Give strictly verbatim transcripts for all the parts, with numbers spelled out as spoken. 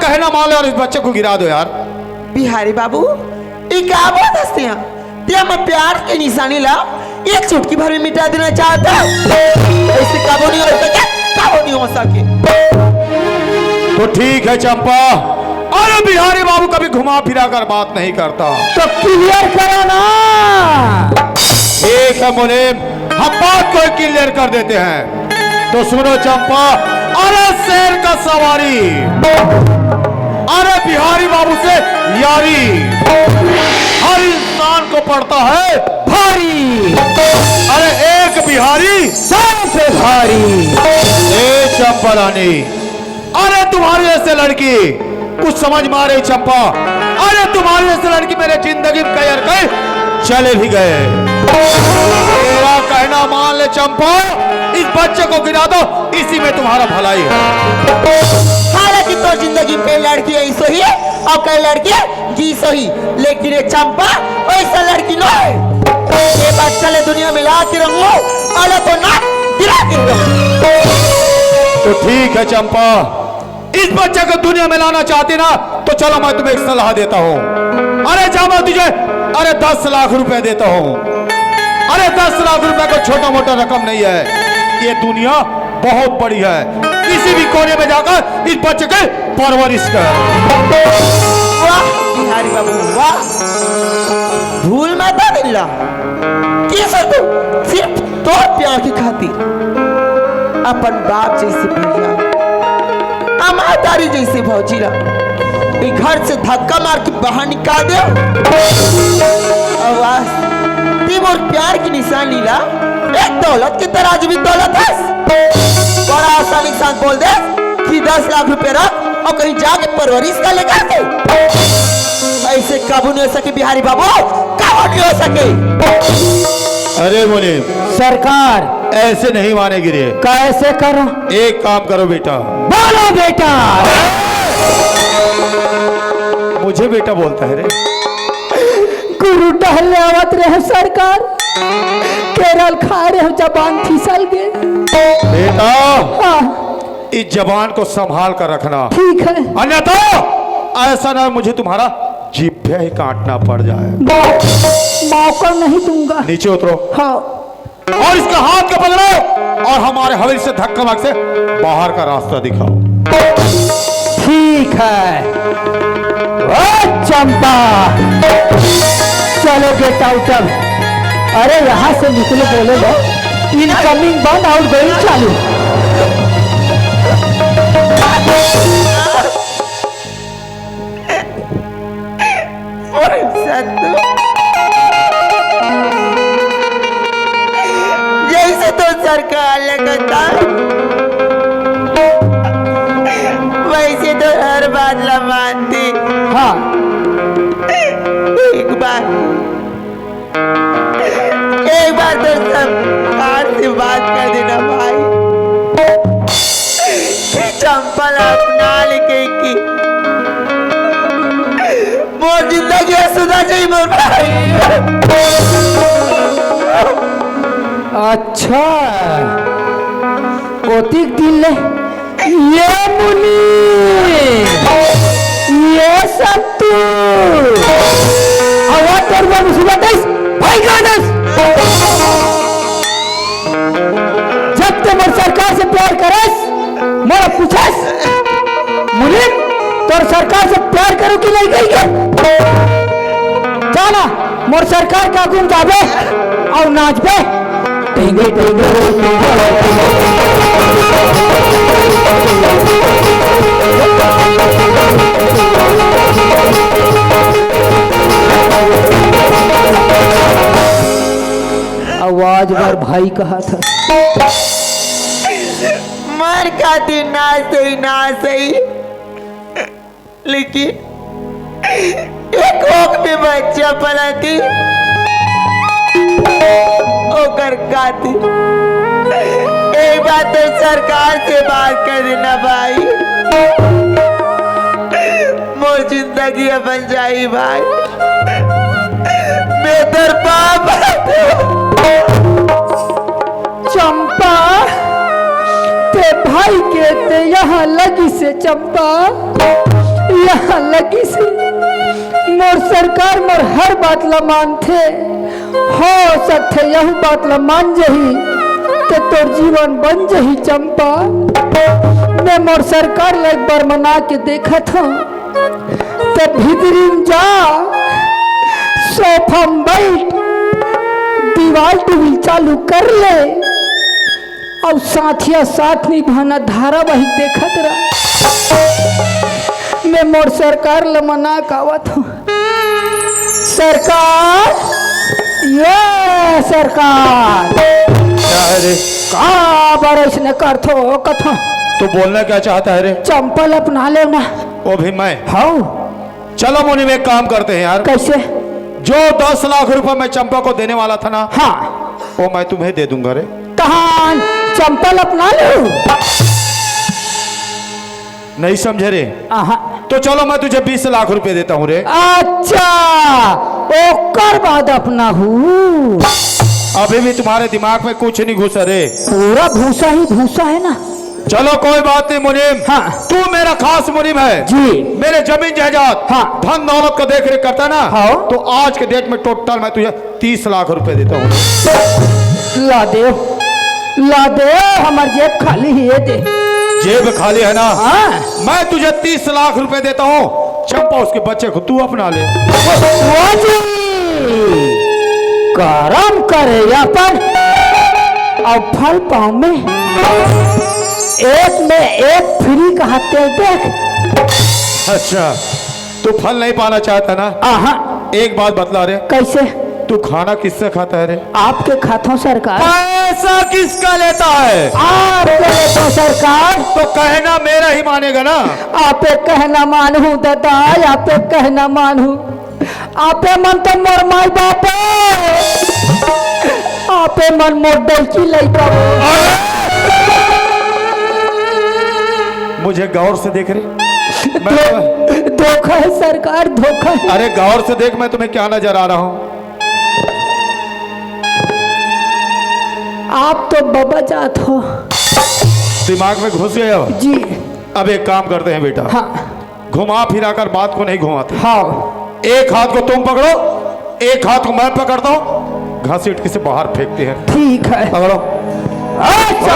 कहना मान लो और इस बच्चे को गिरा दो यार। बिहारी बाबू, ये क्या बात हंसते हैं? ते हमर प्यार के निशानी ला एक चुटकी भर में मिटा देना चाहता है? ऐसे काबू नहीं हो सके, काबू नहीं हो सके। तो ठीक है चंपा, अरे बिहारी बाबू कभी घुमा फिरा कर बात नहीं करता। तो क्लियर करो ना। ठीक है मुनीम, हम बात को क्लियर कर देते हैं। तो सुनो चंपा, अरे शेर का सवारी, अरे बिहारी बाबू से यारी, हर इंसान को पड़ता है भारी। अरे एक बिहारी सौ पे भारी। ए चंपा रानी, अरे तुम्हारी जैसे लड़की कुछ समझ में आ रही चंपा? अरे तुम्हारी जैसे लड़की मेरे जिंदगी में कई और कई चले भी गए। मेरा कहना मान ले चंपा, इस बच्चे को गिरा दो, इसी में तुम्हारा भलाई है। हालांकि तो जिंदगी में कई लड़की ऐसो ही और कई लड़की जी सही, लेकिन ये चंपा वैसा लड़की नहीं है। ये बच्चा ले दुनिया में ला के रहूं, अरे तो ना गिरा के रहूं। तो ठीक है चंपा, इस बच्चे को दुनिया में लाना चाहती ना, तो चलो मैं तुम्हें एक सलाह देता हूँ। अरे जा, मैं तुझे, अरे दस लाख रुपए देता हूँ। अरे दस लाख रुपए को छोटा मोटा रकम नहीं है, ये दुनिया बहुत बड़ी है। किसी भी कोने में जाकर इस बच्चे की परवरिश कर। वाह बिहारी बाबू वाह, भूल मत बिल्ला। किसे तू सिर्फ तोर प्यार की खातिर अपन बाप जैसे भैया, अमादारी जैसे भौजी ला ये घर से धक्का मार के बाहर निकाल दे। आवाज ती मोर प्यार की निशानी ला एक दौलत के तराजू में तोलत हस। बड़ा आसानी के साथ बोल दे कि दस लाख रुपए रख और कहीं जाके परवरिश कर ले करके। ऐसे काबू नहीं हो सके बिहारी बाबू, काबू नहीं हो सके। अरे मुनीम, सरकार। ऐसे नहीं मानेगी रे। कैसे करो? एक काम करो बेटा। बोलो बेटा। मुझे बेटा बोलता है रे। गुरु टहले आवत रहे सरकार, केरल खा रहे हो, जबान फिसल गए। बेटा, हाँ। इस जबान को संभाल कर रखना। ठीक है। अन्यथा ऐसा ना मुझे तुम्हारा जिभ्या ही काटना पड़ जाए। मौ-, मौका नहीं दूंगा। नीचे उतरो। हाँ। और इसका हाथ को पकड़ो और हमारे हवेली से धक्का मार से बाहर का रास्ता दिखाओ। ठीक है। ओ चंपा, चलो बेटा उठो। अरे यहाँ से निकलो, बोलो लो, इनकमिंग बंद, आउटगोइंग चालू। अरे सत्तू, जैसे तो सरकार लगता, वैसे तो हर बात ला मानती। हाँ। एक बार एक बार तो सरकार से बात कर देना भाई, कि चंपा ला अपना ले के कि मोर जिंदगी सुधर जाई मोर भाई। अच्छा, ओतिक दिन ले ये मुनि, ये सत्तू, हवा तोर मन सुबह दस, भाई का दस। जब ते मोर सरकार से प्यार करस, मोला पूछस, मुनि, तोर सरकार से प्यार करो कि नहीं कही के? जाना, मोर सरकार का गुण गाबे और नाचबे। आवाज बर भाई कहा था। मर खातिर ना सही, ना सही। लेकिन एक कोख में बच्चा पला थी, ओकर खातिर एक बार तो सरकार से बात कर देना भाई, मोर जिंदगी बन जाई भाई, मैं तोर पाप चंपा, ते भाई के ते यहाँ लगी से चंपा, लगिस हे। मोर सरकार मोर हर बात ला मानथे। हो सकथे यहू बात ला मान जही, त तोर जीवन बन जही चंपा। मैं मोर सरकार ला एक बार मना के देखत हूँ। त भीतरी म जा, सोफा म बइठ, दीवाल टीवी चालू कर ले। अउ साथिया साथ निभाना धारावाहिक देखत रह। मैं मोर सरकार ल मना कावत हूँ। सरकार, ये सरकार। क्या है रे? काबर अइसने करथो कथो? तू बोलना क्या चाहता है रे? चंपा ल अपना लेव ना। वो भी मैं? हाँ। चलो मुनीम, एक काम करते हैं यार। कैसे? जो दस लाख रुपए मैं चंपा को देने वाला था ना, हाँ। वो मैं तुम्हें दे दूंगा रे। तहान चंपा ल अपना लेव। नहीं समझे रे? आहा। तो चलो मैं तुझे बीस लाख रुपए देता हूँ रे। अच्छा, ओकर बाद अपना हूँ। अभी भी तुम्हारे दिमाग में कुछ नहीं घुसा रे। पूरा भूसा ही भूसा है ना। चलो कोई बात नहीं मुनीम। हाँ। तू मेरा खास मुनीम है। जी। मेरे जमीन जायदाद, हाँ। धन दौलत का देख रेख करता है ना। हाँ। तो आज के डेट में टोटल मैं तुझे तीस लाख रुपए देता हूँ। ला दे, ला दे, हमर जेब खाली ही है दे। जेब खाली है ना? हाँ। मैं तुझे तीस लाख रुपए देता हूँ, चंपा उसके बच्चे को तू अपना ले। वाह जी, करम करे अपन, अउ फल पाँव में। एक में एक फ्री कहाथे देख। अच्छा, तू फल नहीं पाना चाहता ना? आहा। एक बात बतला रे। कैसे? तू खाना किससे खाता है रे? आपके खाथों सरकार। पैसा किसका लेता है? आपके लेथों सरकार। तो कहना मेरा ही मानेगा ना? आपे कहना मानहूँ दादा, आपे कहना मानहूँ। आपे मन तो मोर माई बाप हो। आपे मन मोर डौकी लइका हो। मुझे गौर से देख रे। मैं धो-, धोखा है सरकार, धोखा है। अरे गौर से देख, मैं तुम्हें क्या नजर आ रहा हूँ। आप तो बबा जात हो। दिमाग में घुस गया हो? जी। अब एक काम करते हैं बेटा। हाँ। घुमा फिरा कर बात को नहीं घुमाते। हाँ। एक हाथ को तुम पकड़ो, एक हाथ को मैं पकड़ता हूँ, घसीट के इसे बाहर फेंकते हैं। ठीक है। पकड़ो। अच्छा,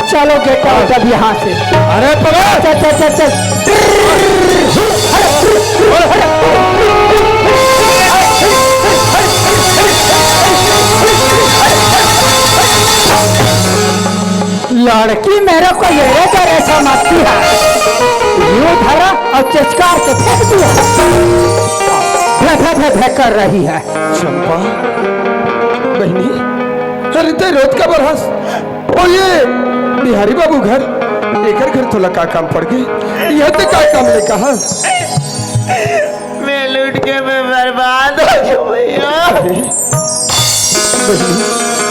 चलो get out अब यहाँ से। अरे पकड़। चल, चल, चल, चल। लड़की मेरे को ये रे करे समझती है। यूं धरा और चिचकार के फेंक दिया। भे, भे, भे, भे कर रही है। चंपा, बहिनी, अरे ते रोत काबर हस? ओ ये बिहारी बाबू घर, एकर घर तोला का काम पड़ गे? इहाँ ते का काम ले कहा? मैं लूट के मैं बर्बाद हो गया भैया। अरे, बहिनी,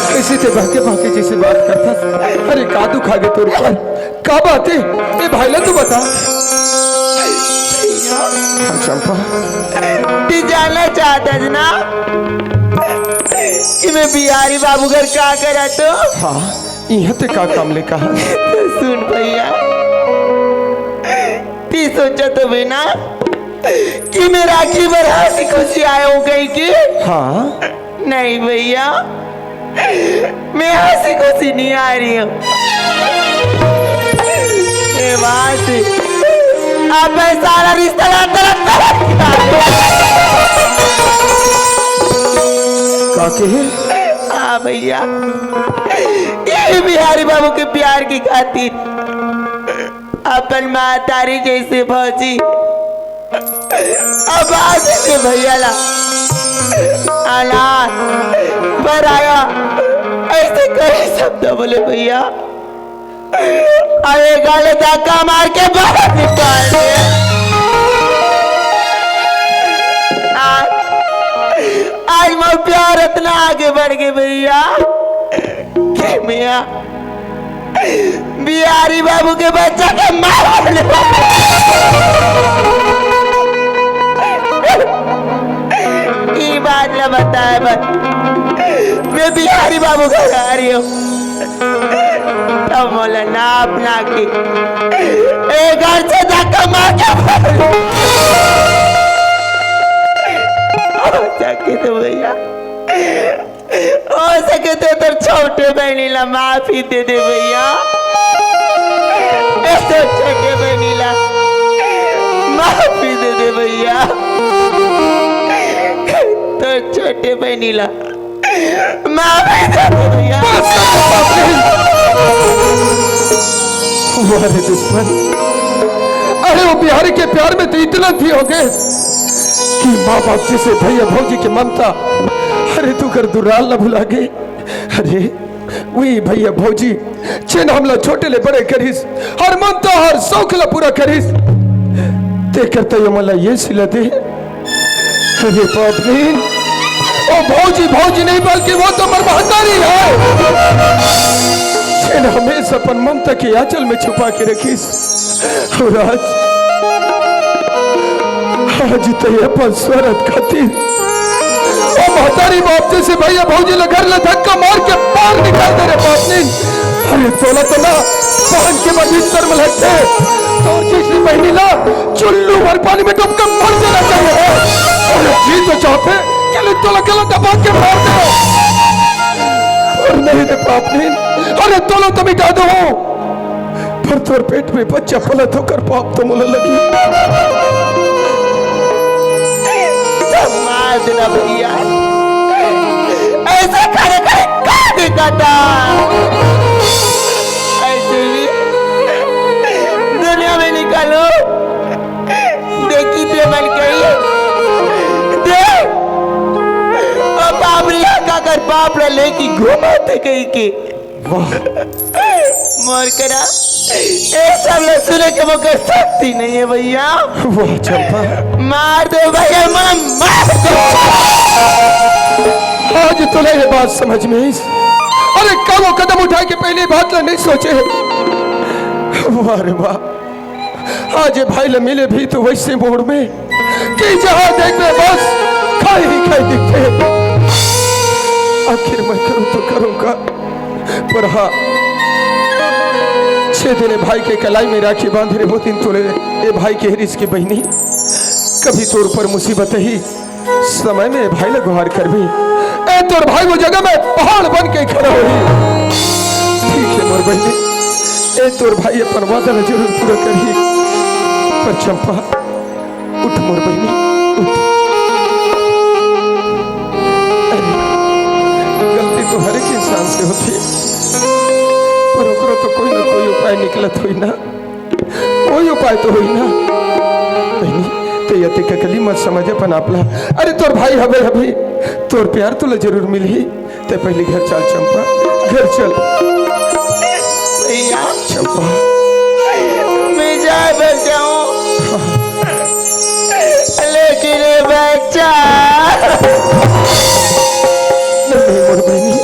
कइसे ते बहके बहके जइसे बात करथस? अरे, का दुख आगे तोर ऊपर? का बात हे? ए भाई ला तू बता। हाँ, चंपा। तू जानना चाहत हस ना कि मैं बिहारी बाबू घर का करत हूँ? हाँ, इहाँ ते का काम ले कहा? तो सुन भैया, तू सोचत होबे ना कि मैं राखी बर हँसी खुशी आय हूँ कहिके। हाँ। नहीं भैया, मैं हँसी खुशी नहीं आ रही हूँ। ये बात, अब मैं सारा रिश्ता नाता रखता। का कहे? हाँ भैया, ये बिहारी बाबू के प्यार की खातिर अपन महतारी जइसे भौजी, अब आज के भैया ला अनाथ, पराया, अइसे कई शब्द बोले भैया। अरे गाले धक्का मार के बाहर निकाल दिया। आज, आज मोर प्यार इतना आगे बढ़ गे भैया कि मैं बिहारी बाबू के बच्चा के मार देने वाला। ई बात ला बताए बर मैं बिहारी बाबू घर आ रही हूँ। तब मोला नाप ना के ए घर से धक्का मार के सके तो तोर छोटे बहिनी ला माफी दे दे भैया। ए तोर छोटे बहिनी ला माफी दे दे भैया। तोर छोटे बहिनी ला माफी दे दे भैया। बस कर दे बाप रे। वाह रे दुश्मन, अरे वो बिहारी के प्यार में तो इतना थी हो गए कि माँ बाप जैसे भैया भौजी के ममता, अरे तू कर दुराल न भुला गए। अरे वही भैया भौजी जेन हमला छोटे ले बड़े करिस, हर ममता हर शौक ला पूरा करिस, ते करता ये मला ये सिला दे। अरे बाप रे, ओ भौजी, भौजी नहीं बल्कि वो तो मोर महतारी है, जेन हमेशा अपन ममता के आंचल में छुपा के रखिस। और आज, आज तो ये अपन स्वार्थ खातिर ओ महतारी बाप जैसे भैया भौजी ला घर ला धक्का मार के बाहर निकाल दे रे बाप रे। अरे तोला तो ना पहन के बड़ी शर्म लगते। तोर जैसी बहिनी ला चुल्लू भर पानी में डूब के मर जाना चाहिए है। अरे जी तो चाहते कि ले तोला गला दबा के मार दे। और नहीं रे बाप रे, अरे तोला तो मिटा दो, पर तोर पेट में बच्चा पलत होकर पाप तो मोला लगी। मार देना भैया, ऐसे खड़े खड़े का दिखाता? ऐसे भी दुनिया में निकालो, देखी ते मन कही दे। ओ बाप रे, का कर बाप रे लेके घूमते कहीं के। वाह। मोर करा ये सब ला सुने के मोकर शक्ति नहीं है भैया। वाह चंपा। मार दे भैया, मन मार दे। आज तोला ये बात समझ में आइस। अरे कबो कदम उठाए के पहले बात ला नहीं सोचे। वाह रे वाह। आज ये भाई ला मिले भी तो वैसे मोड़ में कि जहाँ देख में बस खाई ही खाई दिखते। आखिर मैं करूँ तो करूँ का? पर हाँ, छह दिन भाई के कलाई में राखी बांध रहे, वो दिन तोले ए भाई के हरीश की बहिनी कभी तोर पर मुसीबत ही समय में भाई ला गुहार करबे। ए तोर भाई वो जगह में पहाड़ बन के खड़ा होही। ठीक है मोर बहिनी, ए तोर भाई अपन वादा ला जरूर पूरा करही। पर चंपा, उठ मोर बहिनी, उठ। अरे, गलती तो हर एक इंसान से होथे, पर ओकरो तो कोई ना कोई उपाय निकलत होही ना, कोई उपाय तो होही ना। बहिनी, ते अतिक अकली मत समझ अपन आप ला। अरे तोर भाई हवे, हवे, तोर प्यार तोला जरूर मिलही। ते पहली घर चल चंपा, घर चल। भैया, चंपा। मैं जाए बर जाऊं, लेकिन ये बच्चा। नहीं, मोर बहिनी।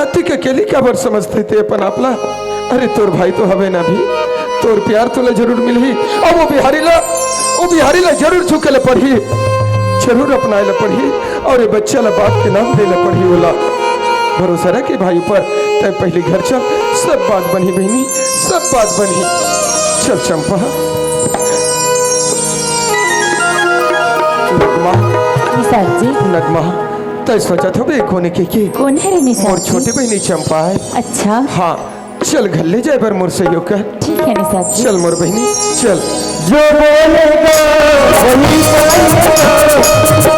अतिक अकेली काबर समझते ते अपन आप ला? अरे तोर भाई तो हवे ना भी, तोर प्यार तोला जरूर मिलही। अब वो बिहारी ला, वो बिहारी ला जरूर झुके ला पड़ही, जरूर अपनाए ला पड़ही। और ये बच्चा ला बाप के नाम देना पड़ही ओला। भरोसा रखे भाई ऊपर, तै पहले घर चल, सब बात बनही बहिनी, सब बात बनही। चल चंपा। नगमा। निषाद जी। नगमा, तै सोचत होबे कोने के के? कोन हे रे निषाद मोर जी? छोटे बहिनी चंपा हे। अच्छा। हाँ, चल घर ले जाए बर मोर सहयोग कर। ठीक है निषाद जी। चल मोर बहिनी, चल। जो बोलेगा वही पाएगा।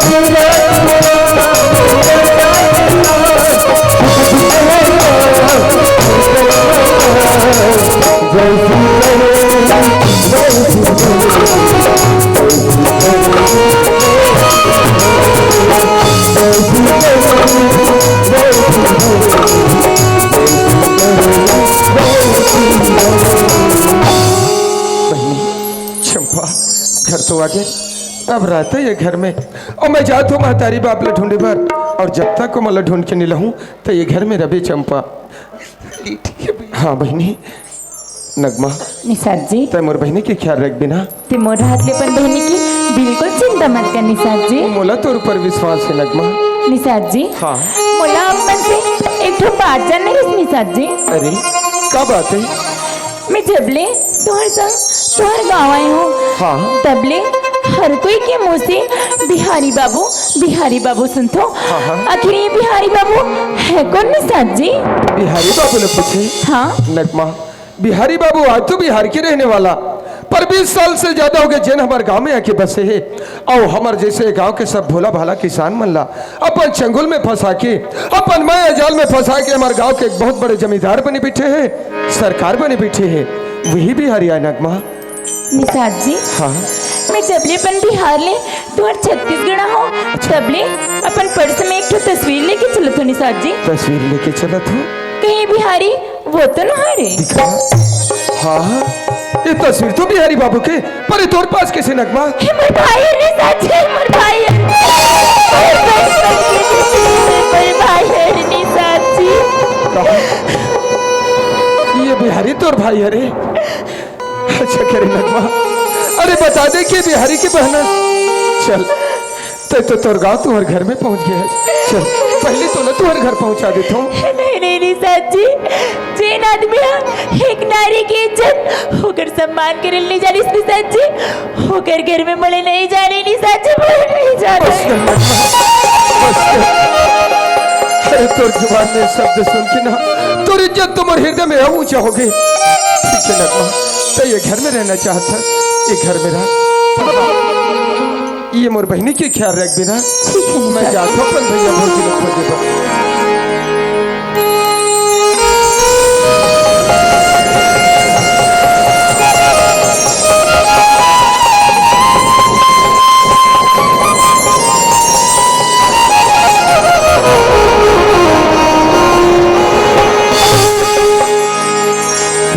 बहिनी, चंपा, घर तो आ गए, अब रहते ये घर में। और मैं जात हूँ महतारी बाप ला ढूंढे बर, और जब तक ओमन ला ढूंढ के नहीं लाहूँ, तो ये घर में रबे चंपा। ठीक है भैया। हाँ बहिनी, नगमा। निषाद जी। तै मोर बहिनी के ख्याल रखबे ना। ते मोर हाथ ले अपन बहिनी की बिल्कुल चिंता मत कर निषाद जी। मोला तोर ऊपर विश्वास है नगमा। निषाद जी। हाँ। मोला अपन से एक ठो बात जानना है निषाद जी। अरे, का बात है? मैं जबले तोहर संग तोहर गाँव आए हूँ, हाँ। तबले हर कोई के मुँह से बिहारी बाबू, बिहारी बाबू, सुन तो। हाँ, हाँ। आखिर ये बिहारी बाबू है कौन, निषाद जी? बिहारी बाबू ने पूछे? हाँ। नगमा, बिहारी बाबू आज तो बिहार के रहने वाला, पर बीस साल से ज्यादा हो गए जेन हमारे गांव में आके बसे हे। अउ हमर जैसे गांव के सब भोला भाला किसान मन ला अपन चंगुल में फंसा के, अपन माया जाल में फंसा के हमर गांव के एक बहुत बड़े जमींदार बने बैठे हे, सरकार बने बैठे हे, वही बिहारी आय नगमा। निषाद जी, हाँ। मैं जब ले अपन बिहार ले तुहर छत्तीसगढ़ हो, तब ले अपन पर्स में एक ठो तस्वीर लेके चलत हो निषाद जी। तस्वीर लेके चलत हो? कहीं बिहारी वो तो ना हरे? दिखा। हाँ, ये तस्वीर तो बिहारी बाबू के, पर ये तोर पास कैसे नगमा? हे मोर भाई है निषाद जी, मोर भाई है। मोर बचपन के दोस्त है, मोर भाई है निषाद जी। कहाँ? ये बिहारी तोर भाई है रे? अच्छा करे नगमा, अरे बता दे कि बिहारी की बहन है। चल, ते तो तोर गाँव तुहर घर में पहुँच गया है। चल, पहले तो ना तुहर घर पहुँचा देता हूँ। नहीं, नहीं, निषाद जी, जेन आदमी ह एक नारी के इज्जत, ओकर सम्मान करे ल नहीं जानिस निषाद जी, ओकर घर में मोला नहीं जाने निषाद जी, मोला नहीं जाने। बस कर नगमा, बस कर। अरे तोर जुबान में शब्द सुन के ना, तोर इज्जत तो मोर हृदय में अब ऊंचा हो गई। ठीक है नगमा, तो ये घर में रहना चाहता, ये घर में रह। ये मोर बहिनी के ख्याल रख बिना। ठीक है, मैं सर। जात हूँ अपन भैया भौजी लोग खोजे बर।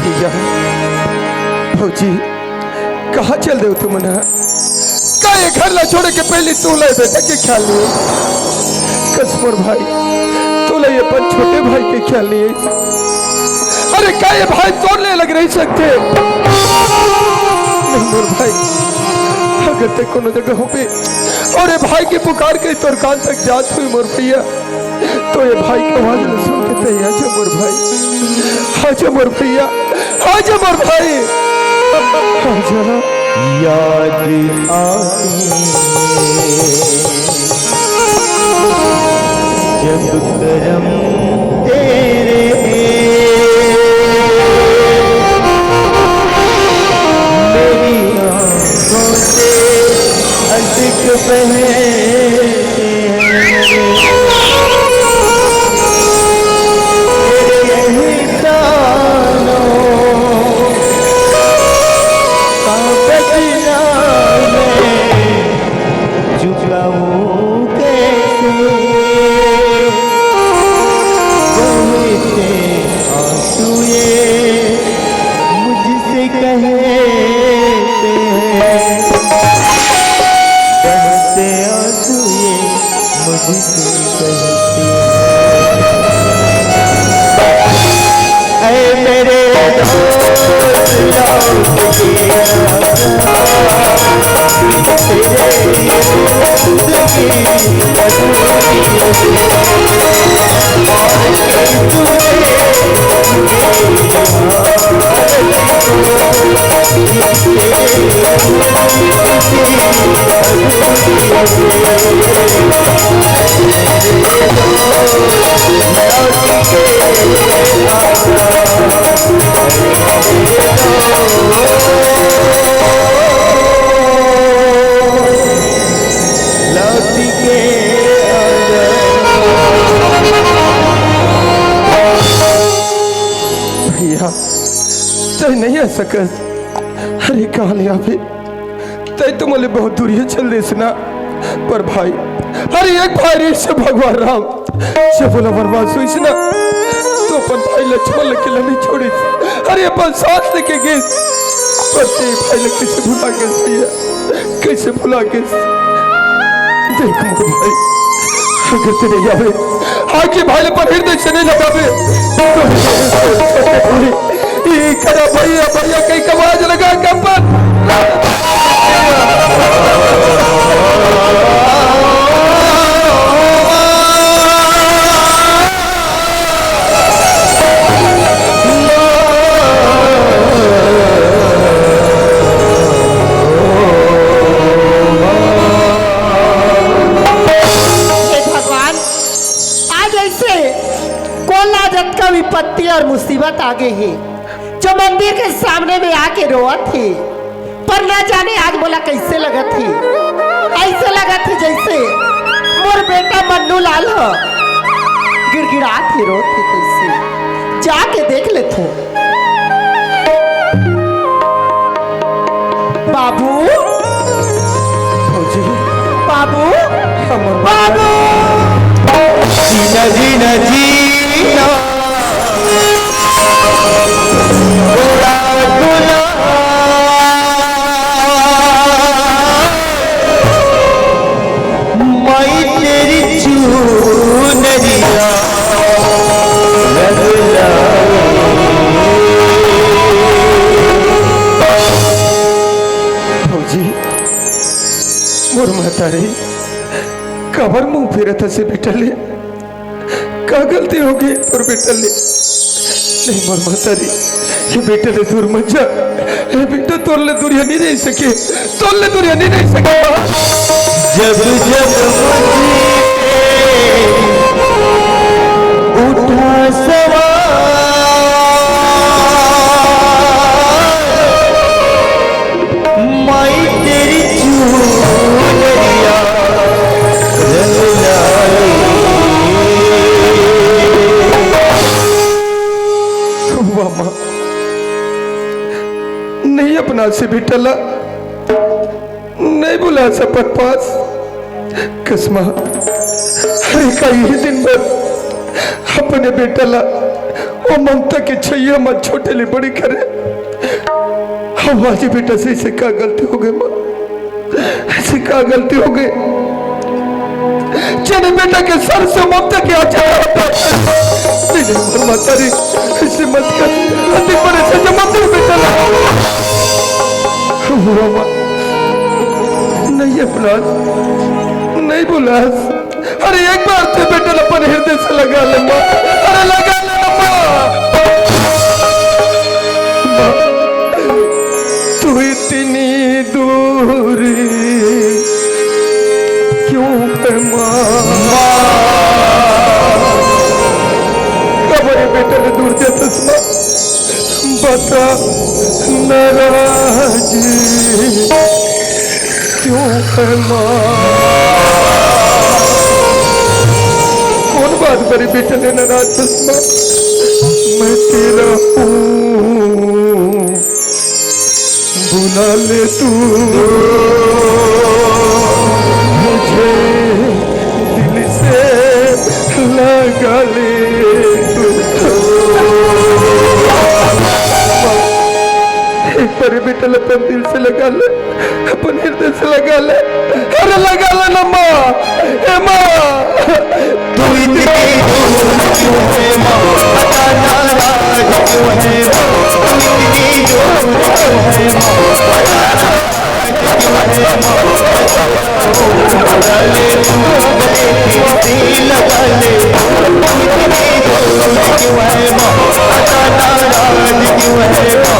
भैया, भौजी, कहाँ चल देव तुमन ह? का ये घर ला छोड़े के पहले तोला ये बेटा के ख्याल नहीं? कस मोर भाई, तोला ये अपन छोटे भाई के ख्याल नहीं? अरे का ये भाई तोर ले अलग रह सकते? नहीं मोर भाई, अगर ते कोनो जगह होबे अउ ये भाई के पुकार के तोर कान तक जात हुई मोर भैया, तो ये भाई के आवाज ल सुन के तैं आजा मोर भाई, आजा मोर भैया, आजा मोर भाई, आजा। याद आती है जब करम तेरे, मेरी आंखों से अश्क बहे। भैया, तैं नहीं आ सकस। अरे कहाँ ले आवे? तैं तो मोले बहुत दूरिया चल देस ना। पर भाई, अरे एक भाई रे से भगवान राम, जब ओला वनवास होइस ना, तो अपन भाई लक्ष्मण ल अकेला नहीं छोड़िस। अरे अपन साथ लेके गेस। पर तैं भाई ल कैसे भुला गेस भैया? कैसे भुला गेस? देख मोर भाई, अगर तैं नहीं आवे, आके भाई ल अपन हृदय से नहीं लगावे, तो ई करा भैया, भैया कहीं के आवाज लगा के अपन मुसीबत आ गे हे, जो मंदिर के सामने में आके रोवत हे, पर ना जाने आज मोला कैसे लगत हे। ऐसे लगत हे जैसे मोर बेटा मन्नू लाल ह गिड़गिड़ात हे, रोत हे। कैसे जाके देख लेथो। बाबू, भौजी, बाबू, हमर बाबू। जीना, जीना, जीना। गोरा गुलाब, माई तेरी चुनरिया, रंग लाए। भौजी, मोर महतारी, काबर मुंह फेरत हसे बेटा ले? का गलती होगे तोर बेटा ले? नहीं मोर महतारी, ये बेटा ले दूर मत जा। ये बेटा तोर ले दूरिया नहीं रह सके, तोर ले दूरिया नहीं रह सके। जब जब मुझे उठा सवाल, माई तेरी चुनरिया रंग लाए। वाह माँ, नहीं अपना से बेटा ला, नहीं बुला सपन पास। कसमा, अरे का ये दिन भर अपने बेटा ला ओ ममता के छैया म छोटे ले बड़ी करे। हम आज बेटा से इसे का गलती हो गई माँ, ऐसे का गलती हो गई? चले बेटा के सर से ममता के आचार हटा। नहीं, नहीं, मोर महतारी, ऐसे मत कर। अति परेशान जब मत कर बेटा ला। बुरा माँ, नहीं अपराध, नहीं बुलास। अरे एक बार तो बेटा अपन हृदय से लगा ले माँ। अरे लगा ले ना माँ। माँ, तू इतनी दूर क्यों है माँ? माँ, कब ये बेटा ने दूर दिया था माँ? बता नाराज क्यों है माँ? कौन बात बड़ी बेटा ने नाराज हस माँ? मैं तेरा हूँ, बुला ले तू मुझे, दिल से लगा ले तू। एक बार बेटा अपन दिल से लगा ले, अपन हृदय से लगा ले। अरे लगा ले ना माँ, ए माँ। तू इतनी दूर क्यों है माँ, बता नाराज क्यों है माँ? तू इतनी दूर क्यों है माँ, बता नाराज क्यों है माँ? लगा ले तू गले, फिर से लगा ले। तू इतनी दूर क्यों है माँ, बता नाराज क्यों है माँ?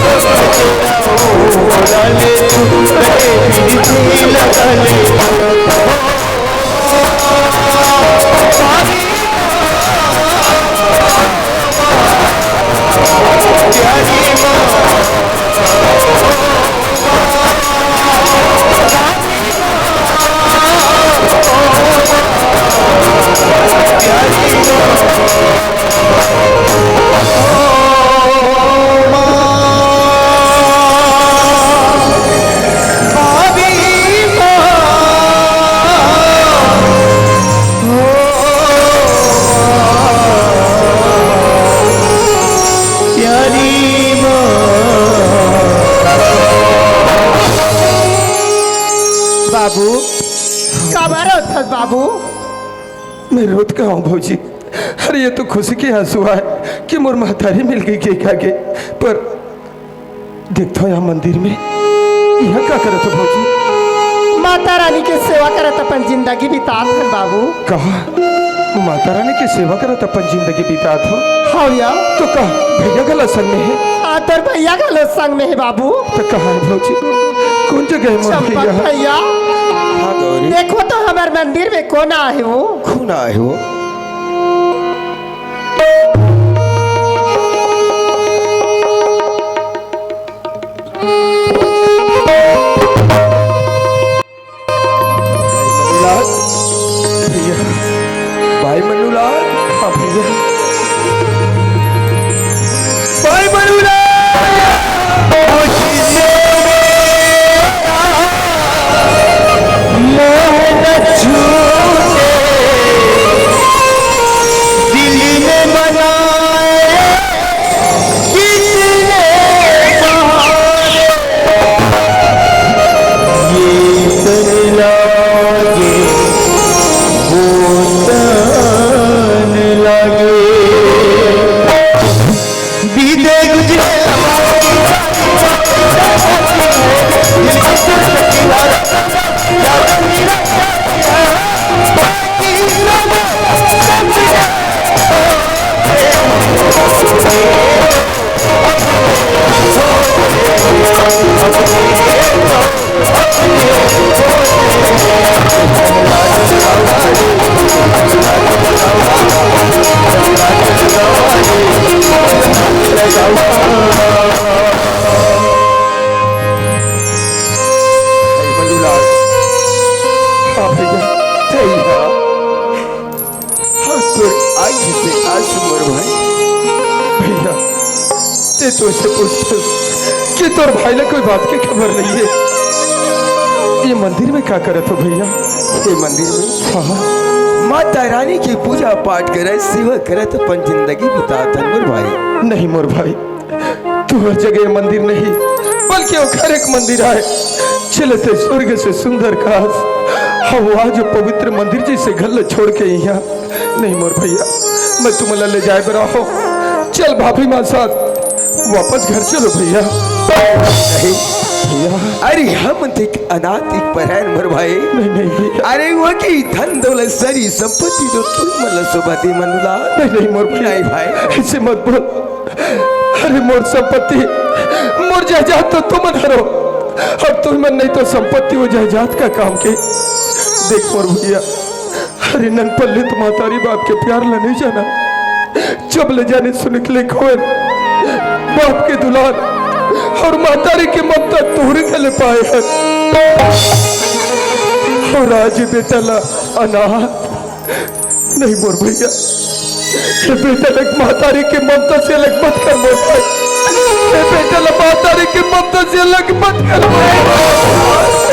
लगा ले तू गले, फिर से लगा ले। प्यारी माँ। बाबू, काबर रोथस बाबू? मैं रोत का हूँ भौजी? अरे ये तो खुशी के आंसू आय कि मोर महतारी मिल गई के आगे, पर देखथव यहाँ मंदिर में, यहाँ का करत हो भौजी? माता रानी के सेवा करत अपन जिंदगी बितात हन बाबू। कहा? माता रानी के सेवा करत अपन जिंदगी बितात हो? हाँ भैया। तो कहा भैया घलो संग में हे? हाँ, तोर भैया घलो संग में हे बाबू। तो कहा है भौजी? कौन जगह है मोर चंपक भैया? भैया। हाँ गौरी। देखो तो हमर मंदिर में कौन आए हो? कौन आए हो? हाँ भैया, सही है। हाँ, तोर आँखी से आंसू मोर भाई। भैया, ते तो ऐसे पूछते कि तोर भाई ला कोई बात की खबर नहीं है। ये मंदिर में क्या करत हो भैया? ये मंदिर में हाँ। माता रानी की पूजा पाठ करे, सेवा करत अपन जिंदगी बितात हन मोर भाई। नहीं मोर भाई, तू हर जगह मंदिर नहीं, बल्कि वो घर एक मंदिर आय, जेला ते स्वर्ग से सुंदर कहास। हाँ, वो आज पवित्र मंदिर जैसे घर ला छोड़ के यहाँ। नहीं मोर भैया, मैं तुमला ले जाए बर आहों। चल भाभी माँ साथ वापस घर चलो भैया। नहीं भैया। अरे हम देख अनाथ एक परायन मोर भाई। नहीं, नहीं भैया। अरे वो की धन दौलत सारी संपत्ति तो तू मन ला शोभा दे मनुला। नहीं, नहीं मोर भैया। नहीं भाई। ऐसे मत बोल। अरे मोर संपत्ति, मोर जायदाद तो तुमन हरो, और तुमन नहीं तो संपत्ति वो जायदाद का काम के। देख मोर भैया, अरे ननपल्ले तो महतारी बाप के प्यार ला नहीं जाना, जब ले जाने सुन के ले खोए, बाप के दुलार और महतारी के ममता तोहरे गले पाए हैं, और आज बेटा ला अनाथ। नहीं मोर भैया, ये बेटा लग महतारी के ममता से अलग मत कर मोर भाई। ये बेटा लग महतारी के ममता से अलग मत कर मोर भाई।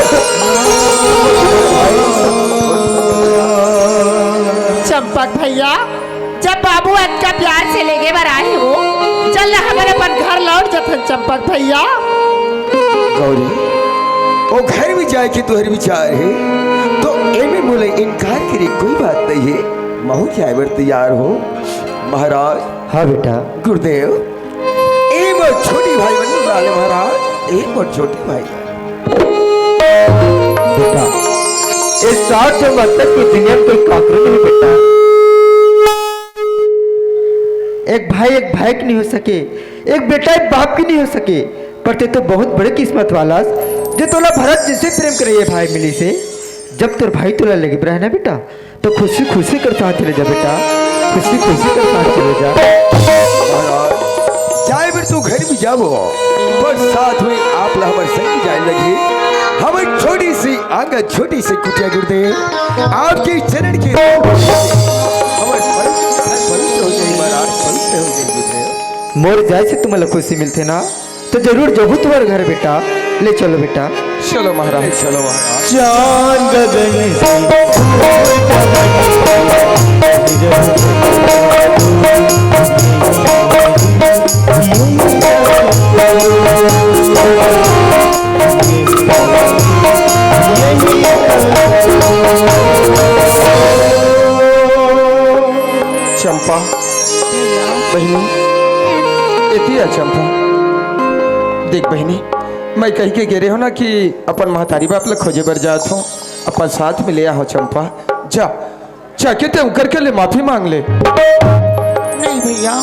चंपक भैया, जब बाबू अतका प्यार से लेगे बर आए हो, चल ना हमन अपन घर लौट जथन चंपक भैया। गौरी, ओ घर में जाए के तोहर विचार है, तो एमे मोला इनकार करे कोई बात नहीं है। महू जाए बर तैयार हो। महाराज। हाँ बेटा। गुरुदेव, ए मोर छोटी भाई बन वाले महाराज, ए मोर छोटी भाई। बेटा, इस साठ मत तक की दुनिया में कोई काकरो नहीं बेटा। एक भाई एक भाई के नहीं हो सके, एक बेटा एक बाप की नहीं हो सके, पर ते तो बहुत बड़े किस्मत वाला हस, जे तोला भरत जैसे प्रेम करे ये भाई मिली से। जब तोर भाई तोला लेगे बर आए ना बेटा, तो खुशी खुशी कर साथ चले जा बेटा, खुशी खुशी कर साथ चले जा। महाराज, जाए बर तो घर भी जाबो, पर साथ में आप ला हमर संग जाए लगी। हमर छोटी सी आंगन, छोटी सी कुटिया गुरुदेव, आपके चरण के हमर पवित्र, पवित्र हो जाए महाराज, पवित्र हो जाए गुरुदेव। मोर जाए से तुम्हारा खुशी मिलते ना, तो जरूर जबू तुम्हारे घर बेटा, ले चलो बेटा। चलो महाराज, चलो महाराज। चांद गगन से चंपा, बहिनी, एती आ चंपा। देख बहिनी, मैं कहि के गे रेहेंव ना कि अपन महतारी बाप ला खोजे बर जात हों, अपन साथ में ले आहों चंपा। जा, जाके ते उकर के ले माफी मांग ले। नहीं भैया,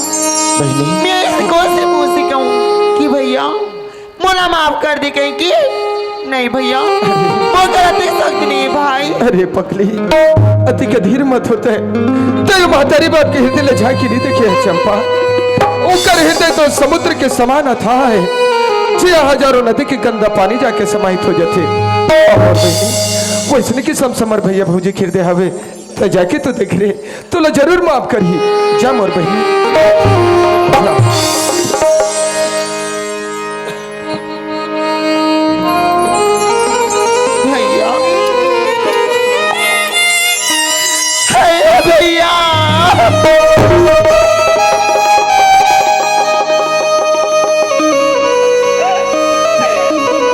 बहिनी। मैं इसको से मुंह से कहूँ कि भैया, मोला माफ कर दे कहीं की। नहीं भैया, वो गलती सख्त नहीं है भाई। अरे पगली, अति के धीर मत होते। तेरे महतारी बाप के हृदय ले झांकी नहीं देखे है चंपा। ओकर हृदय तो समुद्र के समान अथाह है, जे हजारों नदी के गंदा पानी जाके समाहित हो जाथे। और वैसने किसम से हमर भैया भौजी के हृदय हवे। त जाके तो देख रे, तोला जरूर माफ करही। जा मोर बहिनी। भैया, हे भैया,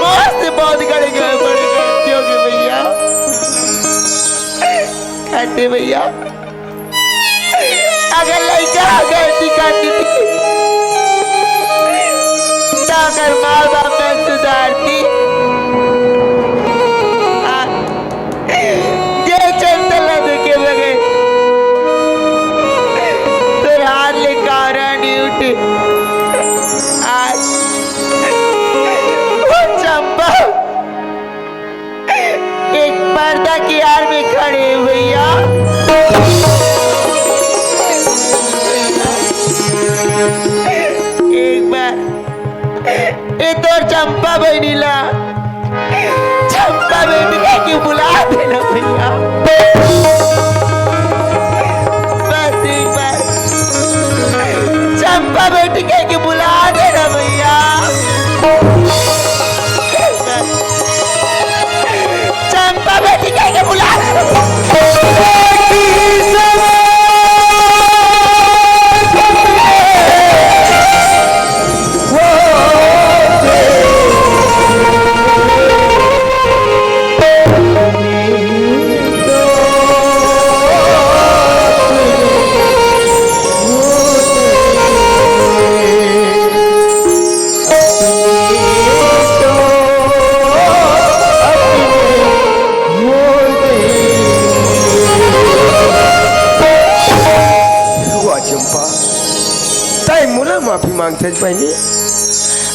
मस्त बहुत गड़े गए, बड़े गलती हो गई भैया। काटे भैया, अगर लइका ह गलती करती, त अगर माँ बाप न सुधारती, आ, जे चलता ला देखे बगैर, तोर हाथ ले कारा नहीं उठे। आज वो चंपा एक पर्दा की आड़ में खड़े हैं भैया। एक बार ये तोर चंपा बहिनी ला, चंपा बहिनी बुला देना भैया। बस एक बार चंपा बेटी कह के बुला देना भैया। चंपा बेटी कह के बुला देना। वाह चंपा, तैं मोला माफी मांगथस बहिनी।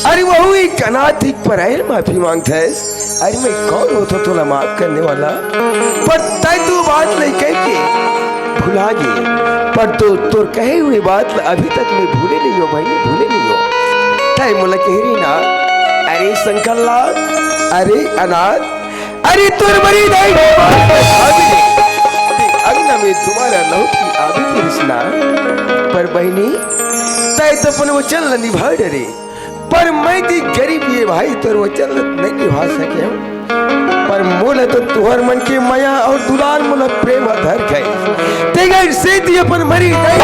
अरे वहू एक अनाथ, एक पराई ल माफी मांगथस। अरे मैं कौन होथों तोला माफ करने वाला? पर तैं तो बात ल कहिके भुला गे, पर तो तोर कहे हुए बात ल अभी तक मैं भूले नहीं हों बहिनी, भूले नहीं हों। तैं मोला कहे रहे ना, अरे शंकर लाल, अरे अनाथ, अरे तोर मरे दाई के बात ल अभी नहीं, अभी ना मैं दोबारा लौट के आबे करिस ना। पर बहिनी, तैं तो अपन वचन ल निभा डरे, पर मैं तो गरीब ये भाई तोर वचन ल नहीं निभा सके हूँ। पर मोला तो तुहर मन के मया अउ दुलार मोला प्रेम धर गए। तेकर सेती अपन मरे दाई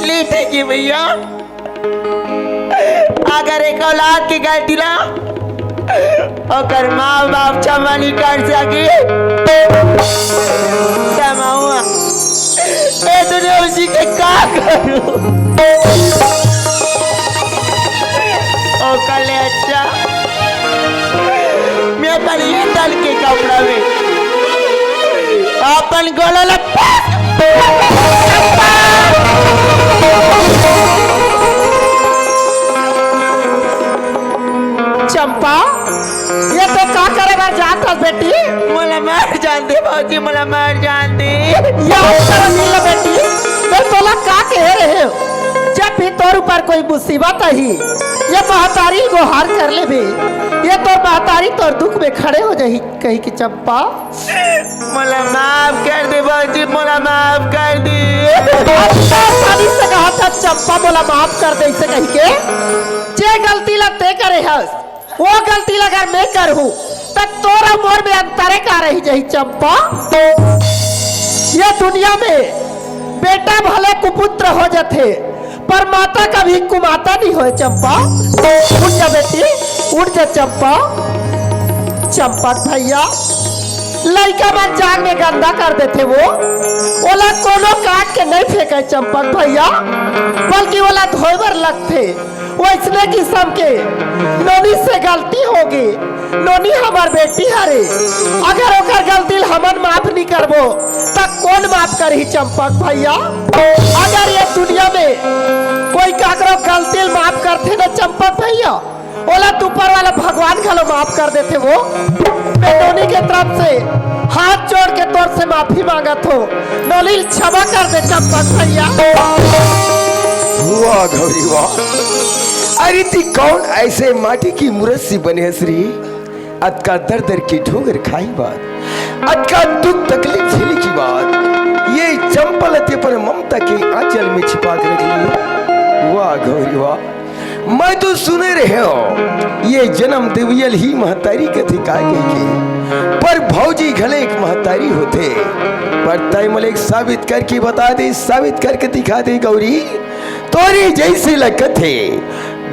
ले ठीक हे भैया, अगर एक औलाद के गलती ला ओकर माँ बाप क्षमा नहीं कर सके, त महुआ ए दुनिया में जी के का करूँ? ओकर ले अच्छा मैं अपन ये तन के कपड़ा में अपन गला ला चंपा, ये तो का करे बर जात हस बेटी? मोला मार जान दे भौजी, मोला मार जान दे। ये तरह मिल बेटी, मैं तोला का कहे रहे हूँ, जब भी तोर ऊपर कोई मुसीबत आही, ये महतारी गोहार कर लेबे, ये तोर महतारी तोर दुख में खड़े हो जाही कहिके चंपा। मोला माफ कर दे भौजी, मोला माफ कर दे। अतना आसानी से कहा था चंपा, मोला माफ कर दे इसे कहिके। जे गलती ला ते करे हस, वो गलती ला अगर मैं करहूँ, त तोर अउ मोर में अंतरे का रही जाही चंपा? ये दुनिया में बेटा भले कुपुत्र हो जाथे, पर माता कभी कुमाता नहीं होय चंपा। उठ जा बेटी, उठ जा चंपा। चंपक भैया, लइका मन जांग में गंदा कर देथे वो, ओला कोनो काट के नहीं फेंके चंपक भैया, बल्कि ओला धोए बर लगथे। वैसने किसम के नोनी से गलती होगे, नोनी हमर बेटी हरे, अगर ओकर गलती ल हमन माफ नहीं करबो, त कोन माफ करही चंपक भैया? अगर ये दुनिया में कोई काकरो गलती ल माफ करथे न चंपक भैया, ओला तो ऊपर वाला भगवान घलो माफ कर देथे वो। मैं नोनी के तरफ से हाथ जोड़ के तोर से माफी मांगत हो, नोनी ल क्षमा कर दे चंपक भैया। वाह गौरी वाह, अरे ती कौन ऐसे माटी की मूरत सी बने हस रे? अतका दर दर के ठोकर खाई बात, अतका दुख तकलीफ झेले की बात, ये चंपा ल ते अपन ममता के आंचल में छिपा के रख ली। वाह गौरी वाह, मैं तो सुने रहे हो, ये जन्म देवियल ही महतारी कथे का कहिके, पर भौजी घले एक महतारी होथे। पर तय मले एक साबित करके बता दे, साबित करके दिखा दे गौरी, तोरी जैसी लगत हे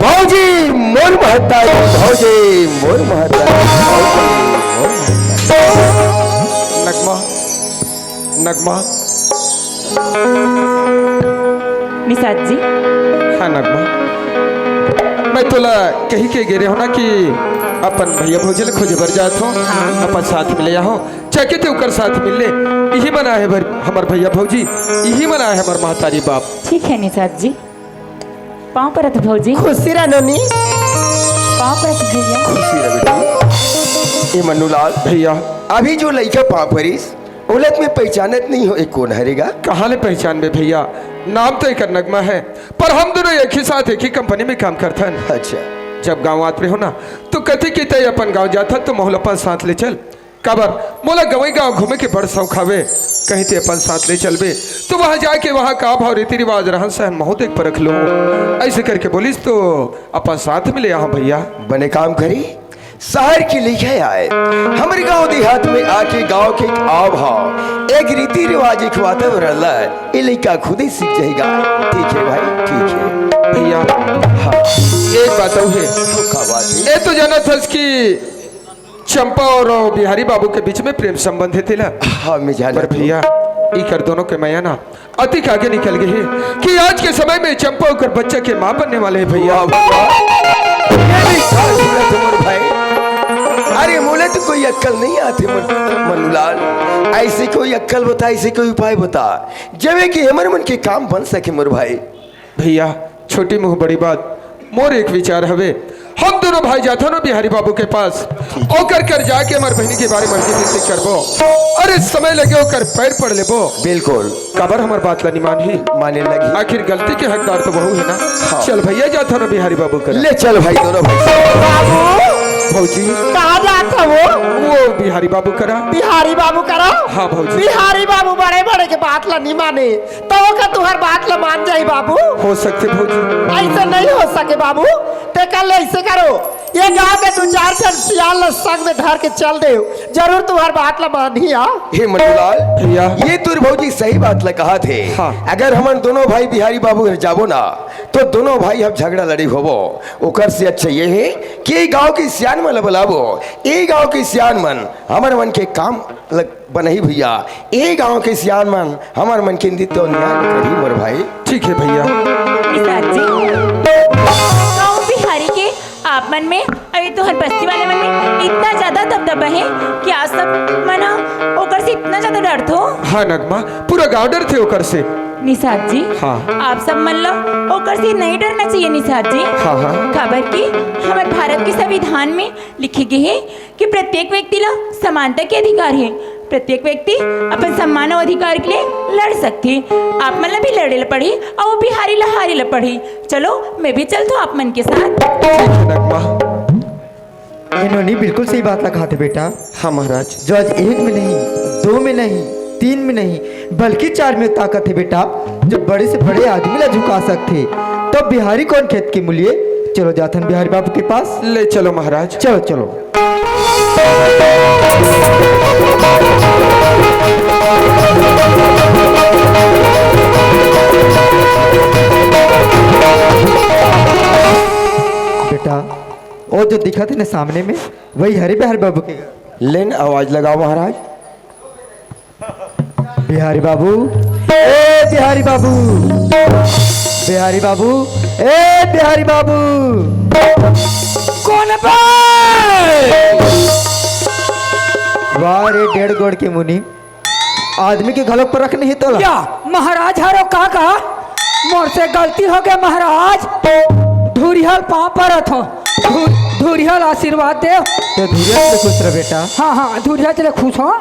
भौजी मोर महतारी, भौजी मोर महतारी, भौजी मोर महतारी। नगमा, नगमा। निषाद जी। हाँ नगमा, मैं तोला कही के गे रहे हो ना कि अपन भैया भौजी ल खोजे बर जात हो, हाँ। अपन साथ में ले आहो, जाके ते ओकर साथ मिल ले। इही मन आहे भर हमर भैया भौजी, इही मन आहे हमर महतारी बाप। ठीक है निषाद जी, पाँव परत भौजी। खुशी रह नोनी। पाँव परत भैया। खुशी रह बेटी। ए मन्नूलाल भैया, अभी जो लइका पाँव परिस, ओला त मैं पहचानत नहीं हो, ए कोन हरे गा? कहाँ ले पहचानबे भैया? नाम तो एकर नगमा है, पर हम दोनों एक ही साथ, एक ही कंपनी में काम करथन। अच्छा। जब गांव आत रहे हो ना, तो कथे कि तय अपन गांव जाथन, तो महू ल अपन साथ ले चल। काबर, मोला गंवई गांव घूमे के बड़ शौक हवे। कहीं ते अपन साथ ले चलबे, तो वहां जाके वहां का भाव, रीति रिवाज, रहन सहन महू देख परख लूं। ऐसे करके बोलिस, तो अपन साथ में ले आहा भैया। बने काम करी, शहर के लइका आए, हमर गांव देहात में आके गांव के एक आव भाव, एक रीति रिवाज, एक वातावरण ला ए लइका खुदे सीख जाही गा। ठीक है भाई, ठीक है। भैया, हाँ। एक बात अउ है। तो का बात है? ए तो जानत हस कि चंपा और बिहारी बाबू के बीच में प्रेम संबंध है तेला। हाँ, मैं जानत पर हूँ। भैया, इकर दोनों के मया ना अतिक आगे निकल गे हे कि आज के समय में चंपा ओकर बच्चा के माँ बनने वाले हे भैया। वाह, वाह, वाह। ये भी बात सुना तुम मोर भाई। अरे मोला तो कोई अक्कल नहीं आथे मोर मनुलाल। ऐसे कोई अक्कल बता, ऐसे कोई उपाय बता, जबे कि हमर मन के काम बन सके मोर भाई। भैया, छोटी मुंह बड़ी बात, मोर एक विचार हवे, हम दोनों भाई जाथन बिहारी बाबू के पास, ओकर कर जाके हमर बहिनी के बारे में हल्की फुल्की करबो। अरे समय लगे ओकर पैर पड़ लेबो। बिल्कुल। काबर हमर बात ला निमान ही? माने लगी। आखिर गलती के हकदार तो वहू है ना। हाँ। चल भैया, जाथन बिहारी बाबू कर। ले चल भाई, दोनों भाई। बाबू, भौजी। कहाँ जात हवो? वो बिहारी बाबू करा। बिहारी बाबू करा? हाँ भौजी। बिहारी बाबू बड़े बड़े के बात ला नहीं माने, तो ओकर तुहर बात ला मान जाही बाबू। हो सकथे भौजी। ऐसे नहीं हो सके बाबू, ते कल ऐसे करो, ये गांव के दू चार झन सियान ला संग में धर के चल दे, जरूर तुहर बात ला मानही। आ हे मनुलाल, भैया। ये तोर भौजी सही बात ला कहाथे। हाँ। अगर हमन दोनों भाई बिहारी बाबू घर जाबो ना, तो दोनों भाई हम झगड़ा लड़ी होबो। ओकर से अच्छा ये है कि गांव के सियान मन ला बुलाबो, ए गांव के सियान मन हमर मन के काम लग बनही भैया, ए गांव के सियान मन हमर मन के नित्य न्याय करही मोर भाई। ठीक है भैया। निषाद जी, गांव बिहारी के आप मन में, अरे तुहर बस्ती वाले मन में इतना ज्यादा दबदबा है कि आप सब मन ओकर से इतना ज्यादा डरथो। हाँ नगमा, पूरा गांव डरथे ओकर से। निषाद जी, हाँ। आप सब मन ला ओकर से नहीं डरना चाहिए निषाद जी। हाँ, हाँ। काबर कि हमर भारत के संविधान में लिखे गे हे कि प्रत्येक व्यक्ति ला समानता के अधिकार हे। प्रत्येक व्यक्ति अपन सम्मान अउ अधिकार के लिए लड़ सकथे। आप मन ला भी लड़े ला पड़ही अउ बिहारी ला हारे ला पड़ही। चलो, मैं भी चलथों आप मन के साथ। ठीक है नगमा। ए नोनी बिल्कुल सही बात ला कहाथे बेटा। हाँ महाराज। जो आज एक में नहीं, दो में नहीं, तीन में नहीं, बल्कि चार में ताकत है बेटा, जो बड़े से बड़े आदमी ला झुका सकथे। तब बिहारी कौन खेत के मूली? चलो जाथन बिहारी बाबू के पास। ले चलो महाराज। चलो, चलो। बेटा, वो जो दिखत हे ना सामने में, वही हरे बिहारी बाबू के घर। लेन आवाज लगाओ महाराज। बिहारी बाबू, ए बिहारी बाबू, बिहारी बाबू, ए बिहारी बाबू। कौन बे? वाह रे डेढ़ गोड़ के मुनि, आदमी के घलोक परख नहीं तोला। या महाराज हरो का का? मोर से गलती हो गया महाराज, धुरिहल पाँव परत हो, धु-, धुरिहल आशीर्वाद दे। ते धुरिहल से खुश रह बेटा। हाँ हाँ, धुरिहल से खुश हो।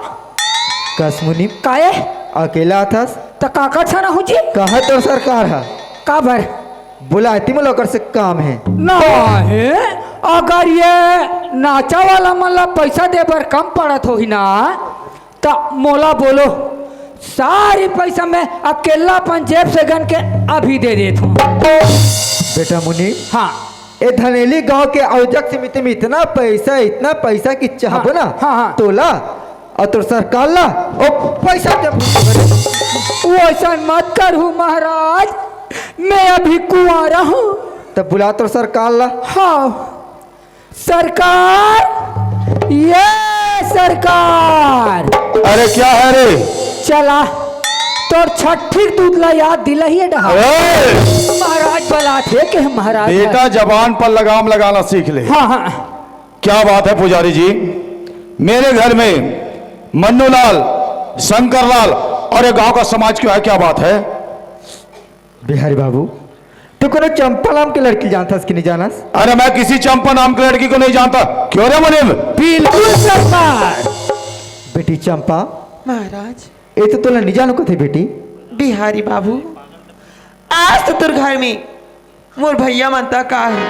कस मुनि। काहे? अकेला आथस? त काका छना हो जी? कहा तोर सरकार ह? काबर? बुलाती मोला ओकर से काम हे। नहीं, अगर ये नाचा वाला मन ला पैसा दे बर कम पड़त होही ना, त मोला बोलो, सारी पैसा मैं अकेला अपन जेब से गन के अभी दे देत हूँ। बेटा मुनि, हाँ। ए धनेली गांव के अवजक समिति में इतना पैसा, इतना पैसा कि चाहबो हाँ, ना, हाँ, हाँ। तोला और तोर सरकार ला, ओ पैसा जब वो ऐसा मत करू महाराज, मैं अभी कुंवारा हूँ। तब बुला तोर सरकार ला। हाँ। सरकार, ये सरकार। अरे क्या है रे? चला, तोर छठी दूध ला याद दिलाइए डहा। अरे! महाराज बलाथे के महाराज। बेटा, जबान पर लगाम लगाना सीख ले। हाँ, हाँ। क्या बात है पुजारी जी, मेरे घर में मन्नूलाल, शंकरलाल और ये गांव का समाज क्यों है, क्या बात है? बिहारी बाबू, तू कोनो चंपा नाम के लड़की जानथस कि नहीं जानस? अरे, मैं किसी चंपा नाम की लड़की को नहीं जानता। क्यों रे मुनीम? बिल्कुल सरकार। बेटी चंपा। महाराज। ये तो तोला नहीं जानो कथे बेटी। बिहारी बाबू, आज तो तोर घर में मोर भैया मन तक का हे,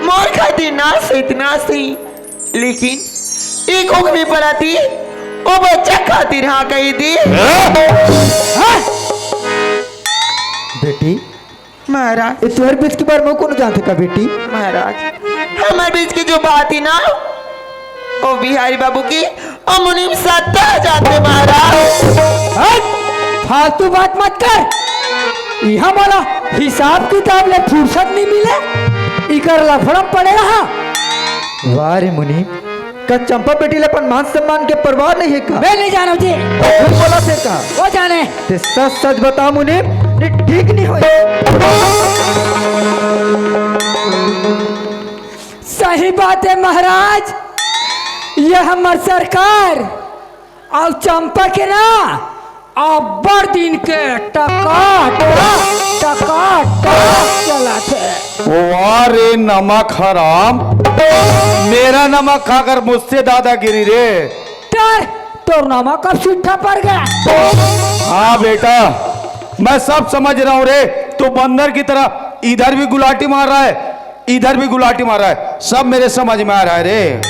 मोर खातिर ना सही, ना सही, लेकिन एक ओखमी पराती ओ बच्चा खातिर हाँ कही दी। हाँ? बेटी, महाराज। ये तुहर बीच के बारे में कोनो जानथे का बेटी? महाराज, हमर बीच के जो बात हे ना, ओ बिहारी बाबू के ओ मुनीम सत्ता जाथे महाराज। हट! फालतू बात मत कर। इहाँ मोला हिसाब किताब ले फुर्सत नहीं मिले, इकर लफड़ा पड़े रहा। वाह रे मुनीम, का चंपा बेटी ले अपन मान सम्मान के परवाह नहीं हे का? मैं नहीं जानव जी। झूठ बोलथे का? वो जाने। ते सच सच बता मुनीम, ये ठीक नहीं होय। सही बात हे महाराज, ये हमर सरकार अउ चंपा के ना अब्बड़ दिन के टका टक, टका टक चलत हे। वाह रे नमक हराम, मेरा नमक खाकर मुझसे दादागिरी रे। डर, तोर नमक अब सूखा पड़ गया। हाँ बेटा, मैं सब समझ रहा हूँ रे, तू बंदर की तरह इधर भी गुलाटी मार रहा है, इधर भी गुलाटी मार रहा है, सब मेरे समझ में आ रहा है रे।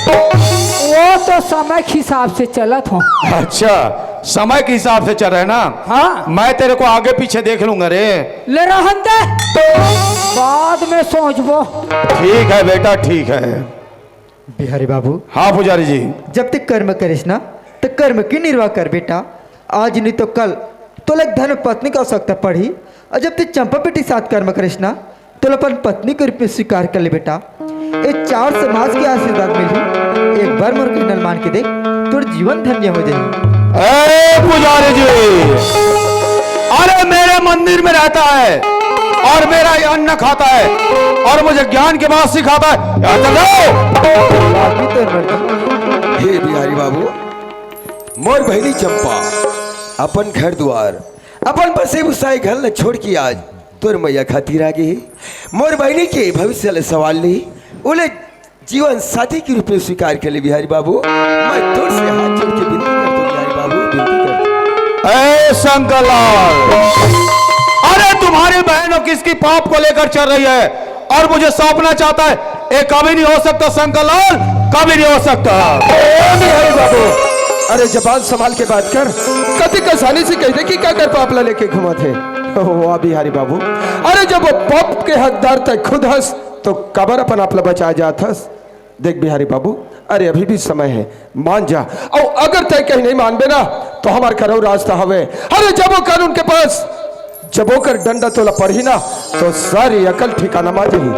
वो तो समय के हिसाब से चलत हों। अच्छा, समय के हिसाब से चल रहा है ना? हाँ। मैं तेरे को आगे पीछे देख लूंगा रे। ले रहन दे, बाद में सोचबो। ठीक है बेटा, ठीक है। बिहारी बाबू। हाँ पुजारी जी। जब तक कर्म करिस ना, तो कर्म के निर्वाह कर बेटा। आज नहीं तो कल तोला एक धर्म पत्नी के आवश्यकता पड़ही, अउ जब तक चंपा बेटी साथ कर्म करिस ना, तोला अपन पत्नी के रूप में स्वीकार कर ले बेटा। ये चार समाज के आशीर्वाद मिलही, एक बार मोर कहना ल मान के देख, तोर जीवन धन्य हो जाही। ए पुजारी जी, अरे मेरे मंदिर में रहता है और मेरा ये अन्न खाता है और मुझे ज्ञान की बात सिखाता है। यहाँ चल जाओ। बाकी तोर मर्जी। हे बिहारी बाबू, मोर बहिनी चंपा अपन घर दुआर, अपन बसे बुसाए घर ल छोड़ के आज तोर मैया खातिर आ गे हे। मोर बहिनी के भविष्य ल सवाल नहीं, ओले जीवन साथी के रूप में स्वीकार कर ले बिहारी बाबू। मैं तोर से हाथ जोड़ के विनती करता हूँ बिहारी बाबू, विनती करता हूँ। ए शंकर लाल, अरे तुम्हारी बहन किसकी पाप को लेकर चल रही है और मुझे सौंपना चाहता है, ये कभी नहीं हो सकता शंकर लाल, कभी नहीं हो सकता। ए बिहारी बाबू, अरे जबान संभाल के बात कर, कतिक आसानी से कहि दे कि काकर पाप ला लेके घूमत हे। वाह बिहारी बाबू, अरे जब वो पाप के हकदार तैं खुद हस, तो काबर अपन आप ला बचाए जात हस? देख बिहारी बाबू, अरे अभी भी समय हे, मान जा। अउ अगर तैं कहीं नहीं मानबे ना, तो हमर करौ रास्ता हवे। अरे जब वो कानून के पास, जब ओकर डंडा तोला पड़ही ना, तो सारी अकल ठिकाना मा जही।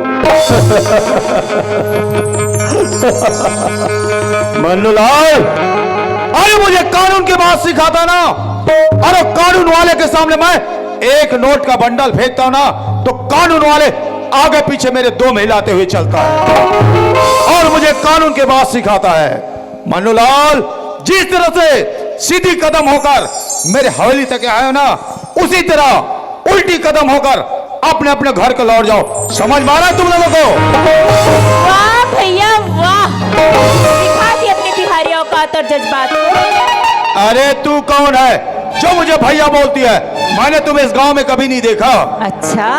मन्नूलाल, अरे मुझे कानून की बात सिखाता ना, अरे कानून वाले के सामने मैं एक नोट का बंडल फेंकता हूँ ना, तो कानून वाले आगे पीछे मेरे दो महिला आते हुए चलता है और मुझे कानून के बात सिखाता है। मन्नूलाल, जिस तरह से सीधी कदम होकर मेरे हवेली तक आए हो ना, उसी तरह उल्टी कदम होकर अपने अपने घर को लौट जाओ। समझ में आ रहा है तुम लोगों को? वाह भैया वाह, दिखा दी अपनी बिहारी औकात और जज्बात। अरे तू कौन है जो मुझे भैया बोलती है? मैंने तुम्हें इस गांव में कभी नहीं देखा। अच्छा,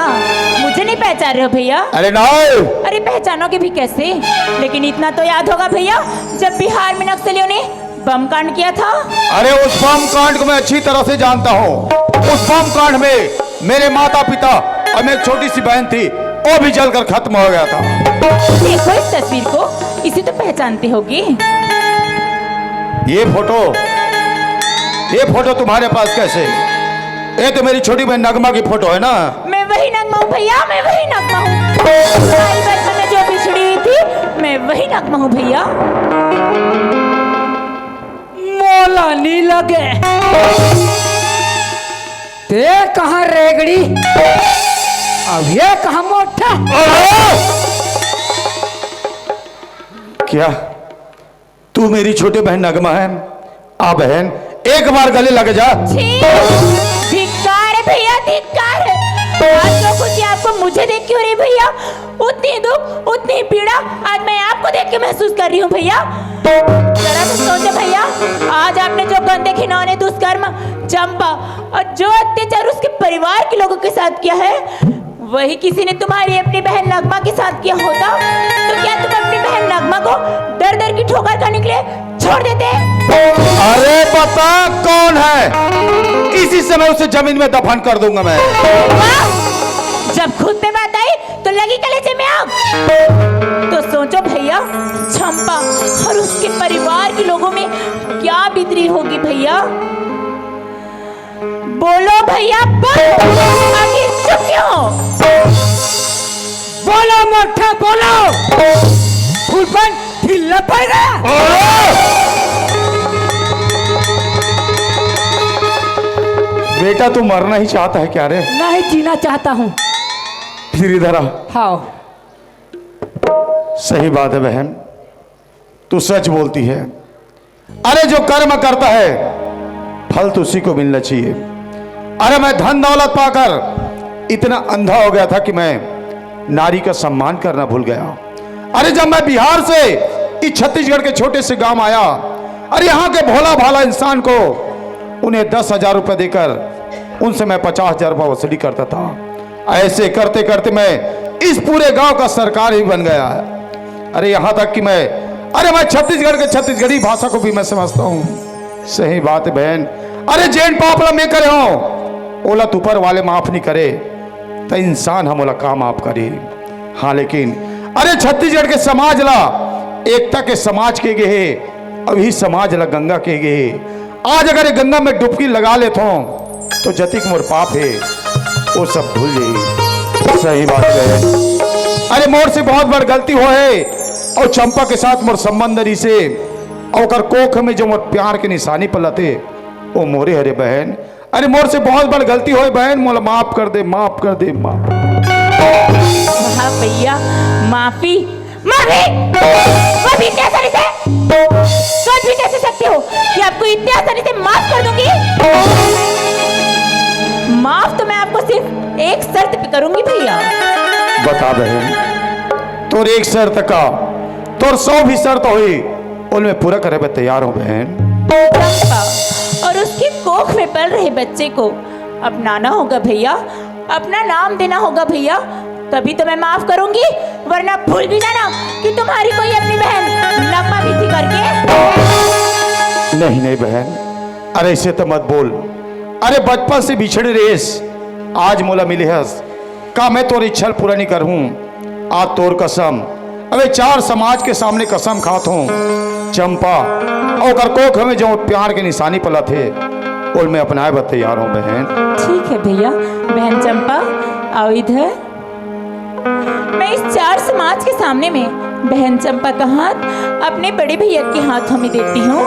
मुझे नहीं पहचान रहे हो भैया? अरे नहीं। अरे पहचानोगे भी कैसे? लेकिन इतना तो याद होगा भैया, जब बिहार में नक्सलियों ने बम कांड किया था। अरे उस बम कांड को मैं अच्छी तरह से जानता हूँ। उस बम कांड में मेरे माता पिता और मेरी छोटी सी बहन थी, वो भी जलकर खत्म हो गया था। देखो इस तस्वीर को, इसे तो पहचानते होगे। ये फोटो, ये फोटो तुम्हारे पास कैसे? ये तो मेरी छोटी बहन नगमा की फोटो है ना? मैं वही नगमा हूँ भैया, मैं वही नगमा हूँ। तुम्हारी बचपन में जो बिछड़ी हुई थी, मैं वही नगमा हूँ भैया। मोला नी लगे। ते कहाँ रेगड़ी? अब ये कहाँ मोटा? क्या तू मेरी छोटी बहन नगमा है? आ बहन, एक बार गले लग जा। छी, धिक्कार है भैया, धिक्कार है। आज जो खुशी आपको मुझे देख के हो रही भैया, उतनी दुख, उतनी पीड़ा आज मैं आपको देख के महसूस कर रही हूँ भैया। जरा सा सोचो भैया, आज आपने जो गंदे घिनौने दुष्कर्म चंपा और जो अत्याचार उसके परिवार के लोगों के साथ किया है, वही किसी ने तुम्हारी अपनी बहन नगमा के साथ किया होता तो क्या तुम अपनी बहन नगमा को दर दर की ठोकर खाने के लिए छोड़ देते? अरे बता, कौन है? इसी समय उसे जमीन में दफन कर दूंगा मैं। वाह! जब खुद पे बात आई तो लगी कलेजे में आग। तो सोचो भैया, चंपा और उसके परिवार के लोगों में क्या बीत रही होगी भैया। बोलो भैया, बोलो। आखिर चुप क्यों हो? बोलो मोटा, बोलो। फूलपन ढीला पड़ गया। बेटा, तू मरना ही चाहता है क्या रे? नहीं, जीना चाहता हूँ। फिर इधर आ। हाँ। सही बात है बहन, तू सच बोलती है। अरे, जो कर्म करता है, फल तो उसी को मिलना चाहिए। अरे, मैं धन दौलत पाकर इतना अंधा हो गया था कि मैं नारी का सम्मान करना भूल गया। अरे, जब मैं बिहार से इस छत्तीसगढ़ के छोटे से गांव आया, अरे, यहाँ के भोला भाला इंसान को, उन्हें दस हजार रुपये देकर उनसे मैं पचास हजार रुपये वसूली करता था। ऐसे करते करते मैं इस पूरे गांव का सरकार ही बन गया है। अरे, यहाँ तक कि मैं, अरे, मैं छत्तीसगढ़ के छत्तीसगढ़ी भाषा को भी मैं समझता हूँ। सही बात है बहन। अरे, जेन पाप ला मैं करे हो, ओला तो ऊपर वाले माफ नहीं करे, तो इंसान हम ओला का माफ करे? हाँ, लेकिन अरे, छत्तीसगढ़ के समाज ला एकता के समाज के गे हे, अभी समाज ला गंगा के गे हे। आज अगर ये गंगा में डुबकी लगा लेथो, तो जतिक मोर पाप हे, वो सब भूल जाई। सही बात है। अरे, मोर से बहुत बड़ गलती होहे, और चंपा के साथ मोर संबंध रहिसे, और ओकर कोख में जो मोर प्यार के निशानी पलथे, वो मोरे हरे बहन। अरे, मोर से बहुत बड़ गलती होए बहन, मोला माफ कर दे, माफ कर दे, माफ। वाह भैया, माफी, माफी, माफी कैसे नहीं दे? सोच भी कैसे सकते हो कि आपको इतनी आसानी से माफ कर दूंगी? माफ तो मैं आपको सिर्फ एक शर्त पे करूंगी भैया। बता बहन, तोर एक शर्त का, तोर सौ भी शर्त होई, उनमें पूरा करे पे तैयार हो बहन। चंपा और उसके कोख में पल रहे बच्चे को अपनाना होगा भैया, अपना नाम देना होगा भैया, तभी तो मैं माफ करूंगी, वरना भूल भी जाना कि तुम्हारी कोई अपनी बहन नगमा भी थी करके। नहीं, नहीं बहन, अरे ऐसे तो मत बोल। अरे बचपन से बिछड़े रेस, आज मोला मिले हस, का मैं तोर इच्छा ल पूरा नहीं करहूँ? आज तोर कसम, अबे चार समाज के सामने कसम खात हूँ, चंपा, ओकर कोख में जो प्यार के निशानी पलथे, ओल मैं अपनाए बर तैयार हूँ बहन। ठीक है भैया। बहन चंपा, आओ इधर। मैं इस चार समाज के सामने में बहन चंपा का हाथ अपने बड़े भैया के हाथों में देती हूँ।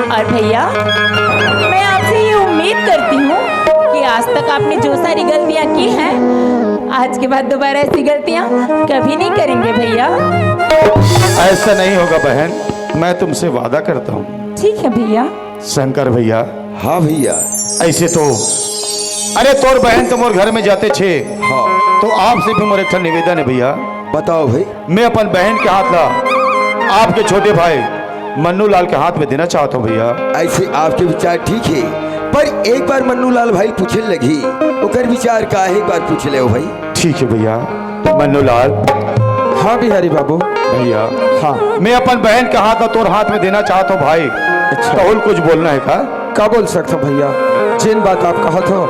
और भैया, मैं आपसे ये उम्मीद करती हूँ कि आज तक आपने जो सारी गलतियाँ की हैं, आज के बाद दोबारा ऐसी गलतियाँ कभी नहीं करेंगे भैया। ऐसा नहीं होगा बहन, मैं तुमसे वादा करता हूँ। ठीक है भैया। शंकर भैया। हाँ भैया। ऐसे तो, अरे तोर बहन तो मोर घर में जाते छे। हाँ। तो आपसे भी मोर एक ठन निवेदन है भैया। बताओ भाई। मैं अपन बहन के हाथ ला आपके छोटे भाई मन्नू लाल के हाथ में देना चाहता हूँ भैया। ऐसे आपके विचार ठीक है, पर एक बार मन्नू लाल भाई पूछे लगी, ओकर विचार का है, एक बार पूछ ले भाई। ठीक है भैया। मन्नू लाल। हाँ बिहारी बाबू। भैया। हाँ। मैं अपन बहन के हाथ ला तोर हाथ में देना चाहता हूँ भाई। अच्छा। तहुल कुछ बोलना है का? का बोल सकता हूँ भैया, जेन बात आप कहत हो,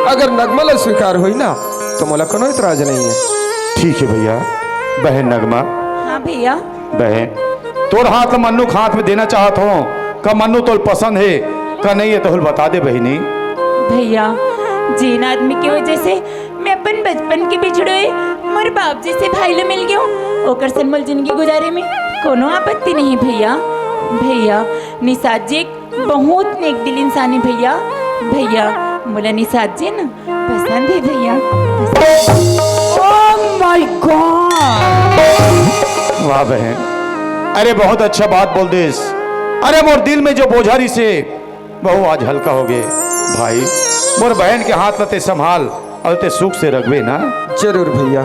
अगर नगमा ला स्वीकार होई ना, तो मोला कोनो इतराज नहीं है। ठीक है भैया। बहन नगमा। हाँ भैया। बहन, तोर हाथ ला मन्नू के हाथ में देना चाहत हो, का मन्नू तोल पसंद है, का नहीं है, तहुल बता दे बहिनी। भैया, जेन आदमी की वजह से मैं अपन बचपन के बिछड़ोए मोर बाप जैसे भाई ले मिल गयो, ओकर संग मोर जिंदगी गुजारे में कोनो आपत्ति नहीं भैया। भैया, निषाद जी एक बहुत नेक दिल इंसान है भैया। भैया, मोला निषाद जी ना पसंद है भैया, पसंद। Oh my God! वाह बहन, अरे बहुत अच्छा बात बोल देस। अरे मोर दिल में जो बोझा रहिसे, बहू आज हल्का हो गए। भाई, मोर बहन के हाथ ला ते संभाल, अउ ते सुख से रखबे ना? जरूर भैया।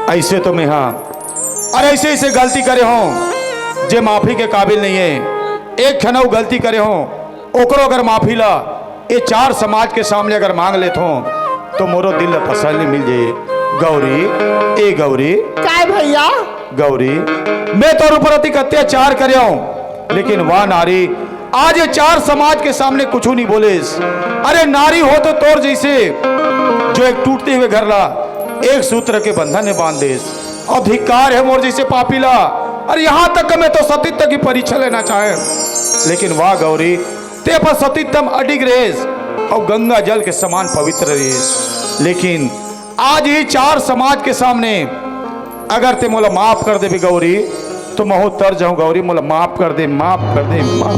अइसे तो मैं हा, अरे अइसे अइसे गलती करे हों, जे माफी के काबिल नइ हे। एक ठनऊ गलती करे हों, ओकरो अगर माफी ला ए चार समाज के सामने अगर मांग लेथों, तो मोरो दिल ला तसल्ली मिल जाही। गौरी, ए गौरी। काय भैया? गौरी, मैं तोर ऊपर अतिक अत्याचार करे हों, लेकिन वाह नारी, आज ए चार समाज के सामने कुछू नइ बोलेस। अरे नारी हो तो तोर जइसे, जो एक टूटते हुए घर ला एक सूत्र के बंधन में बांध देस। अउ धिक्कार हे मोर जइसे पापी ला। अरे यहाँ तक कि मैं तो सतीत्व की परीक्षा लेना चाहे, लेकिन वाह गौरी, ते अपन सतीत्व म अडिग रहेस अउ गंगा जल के समान पवित्र रहेस। लेकिन आज ए चार समाज के सामने अगर ते मोला माफ कर देबे गौरी, तो महूं तर जाहूं गौरी, मोला माफ कर दे, माफ कर दे, माफ।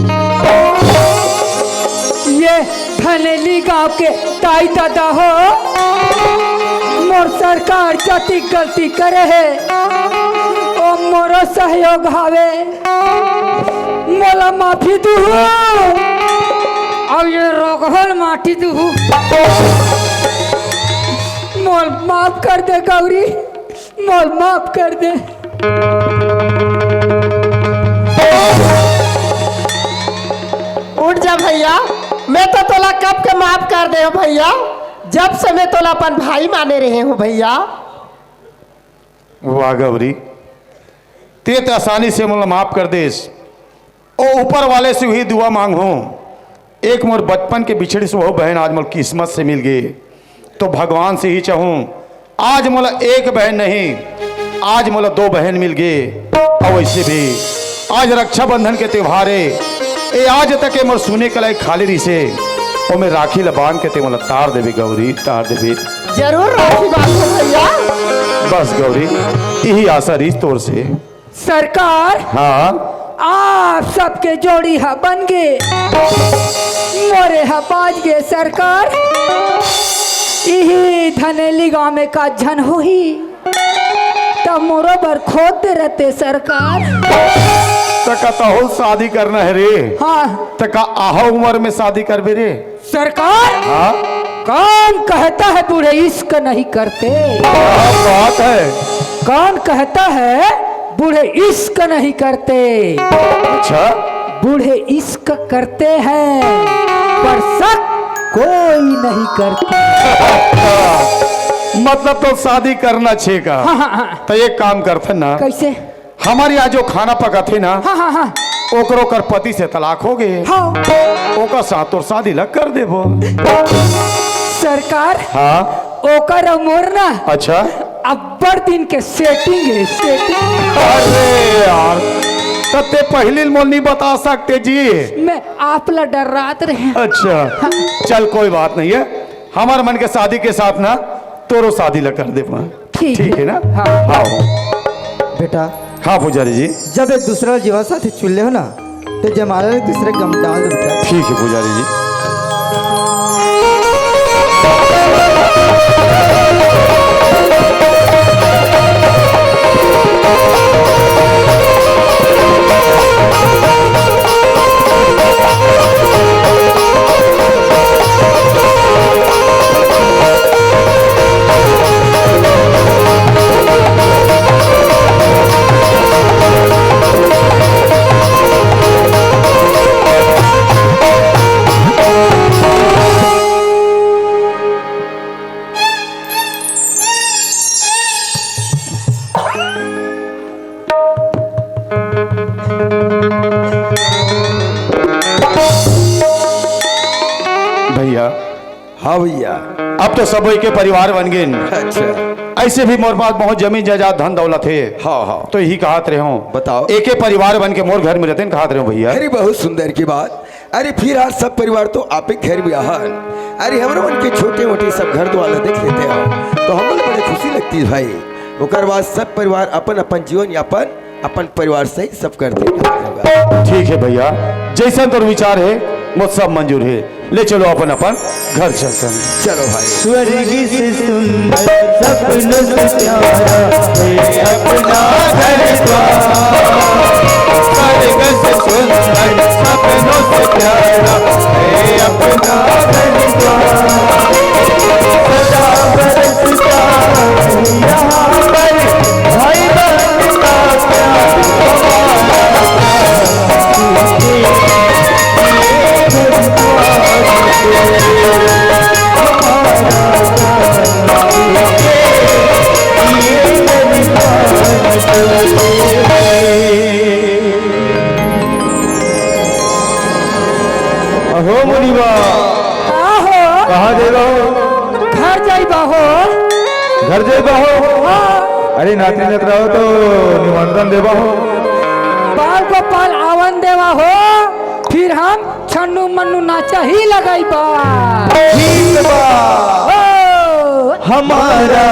ए धनेली गांव के दाई ददा हो, मोर सरकार जतिक गलती करे हे, ओ मोरो सहयोग हवे। मोला माफी दुहू, अउ ए रोगहल माटी दुहू। मोला माफ कर दे गौरी, मोला माफ कर दे। उठ जा भैया, मैं तो तोला कब के माफ कर दे हों भैया, जब से मैं तोला अपन भाई माने रहे हों भैया। वाह गौरी, ते त आसानी से मोला माफ कर देस। ओ ऊपर वाले से उही दुआ मांगहूं, एक मोर बचपन के बिछड़े से वो बहन आज मोर किस्मत से मिल गे। तो भगवान से ही चाहूं, आज मोला एक बहन नहीं, आज मोला दो बहन मिल गे। अउ वइसे भी आज रक्षाबंधन के त्योहार हे, ए आज तक ए मोर सुने के लायक खाली रहिसे, ओमे राखी ला बांध के ते मोला तार देबे गौरी, तार देबे। जरूर राखी बांधहूं भैया। बस गौरी, इही आसा रहिस तोर से। सरकार, हाँ। आप सबके जोड़ी ह बन गे, मोरे ह बाज गे सरकार। इही धनेली गांव में का झन होही, त मोरो बर खोज दे रहते सरकार। त का तहूं शादी करना हे रे? हाँ। त का आहा उमर में शादी करबे रे? सरकार, हाँ? कौन कहता है बूढ़े इश्क नहीं करते? क्या बात है। कौन कहता है बूढ़े इश्क नहीं करते? अच्छा। बूढ़े इश्क करते हैं, पर शक कोई नहीं करते। मतलब तो शादी करना छे का? हाँ, हाँ, हाँ। तो एक काम करते ना। कैसे? हमर यहाँ जो खाना पकाथे ना, हाँ, हाँ, हाँ। ओकर, ओकर पति से तलाक हो गे। हाँ। ओकर साथ तोर शादी ला कर देबो। सरकार, हाँ। ओकर अउ मोर ना, अच्छा। अब्बड़ दिन के setting हे, setting। अरे यार, त ते पहिली मोला नइ बता सकते जी। मैं आप ला डर्रात रहें। अच्छा, हाँ। चल कोई बात नहीं हे, हमर मन के शादी के साथ ना तोरो शादी ला कर देबो। ठीक ठीक हे। हे ना? हाँ। हाँ। बेटा, हाँ पुजारी जी। जब एक दूसरा ला जीवन साथी चुन ले हो ना, त जयमाला ला एक दूसरा के गम डाल दे बेटा। ठीक हे पुजारी जी। भैया। हाँ भैया। अब तो सबो एके परिवार बन गेन। अच्छा। अइसे भी मोर पास बहुत जमीन जायदाद, धन दौलत हे। हाँ, हाँ। तो इही कहत रहेंव। बताओ। एके परिवार बन के मोर घर में रहतेन कहत रहेंव भैया। अरे बहुत सुंदर की बात। अरे फिर आज सब परिवार तो आपे घर में आहन। अरे हमरो मन के छोटे मोटे सब घर दुआर ला देख लेते हो तो हमन ला बड़े खुशी लगती हे भाई। ओकर बाद सब परिवार अपन अपन जीवन यापन अपन परिवार से सब करते होगा। ठीक हे भैया, जइसन तोर विचार हे, मोर सब मंजूर हे। ले चलो अपन अपन घर चलते हैं। चलो भाई। स्वर्ग से सुंदर सपनों से प्यारा, ये अपना घर द्वार। स्वर्ग से सुंदर सपनों से प्यारा, ये अपना घर द्वार। सदा यात्री मित्र हो तो निमंत्रण देवा हो। बाल गोपाल आवन देवा हो, फिर हम छन्नू मन्नू नाचा ही लगाई बा। ठीक बा। ओ। हमारा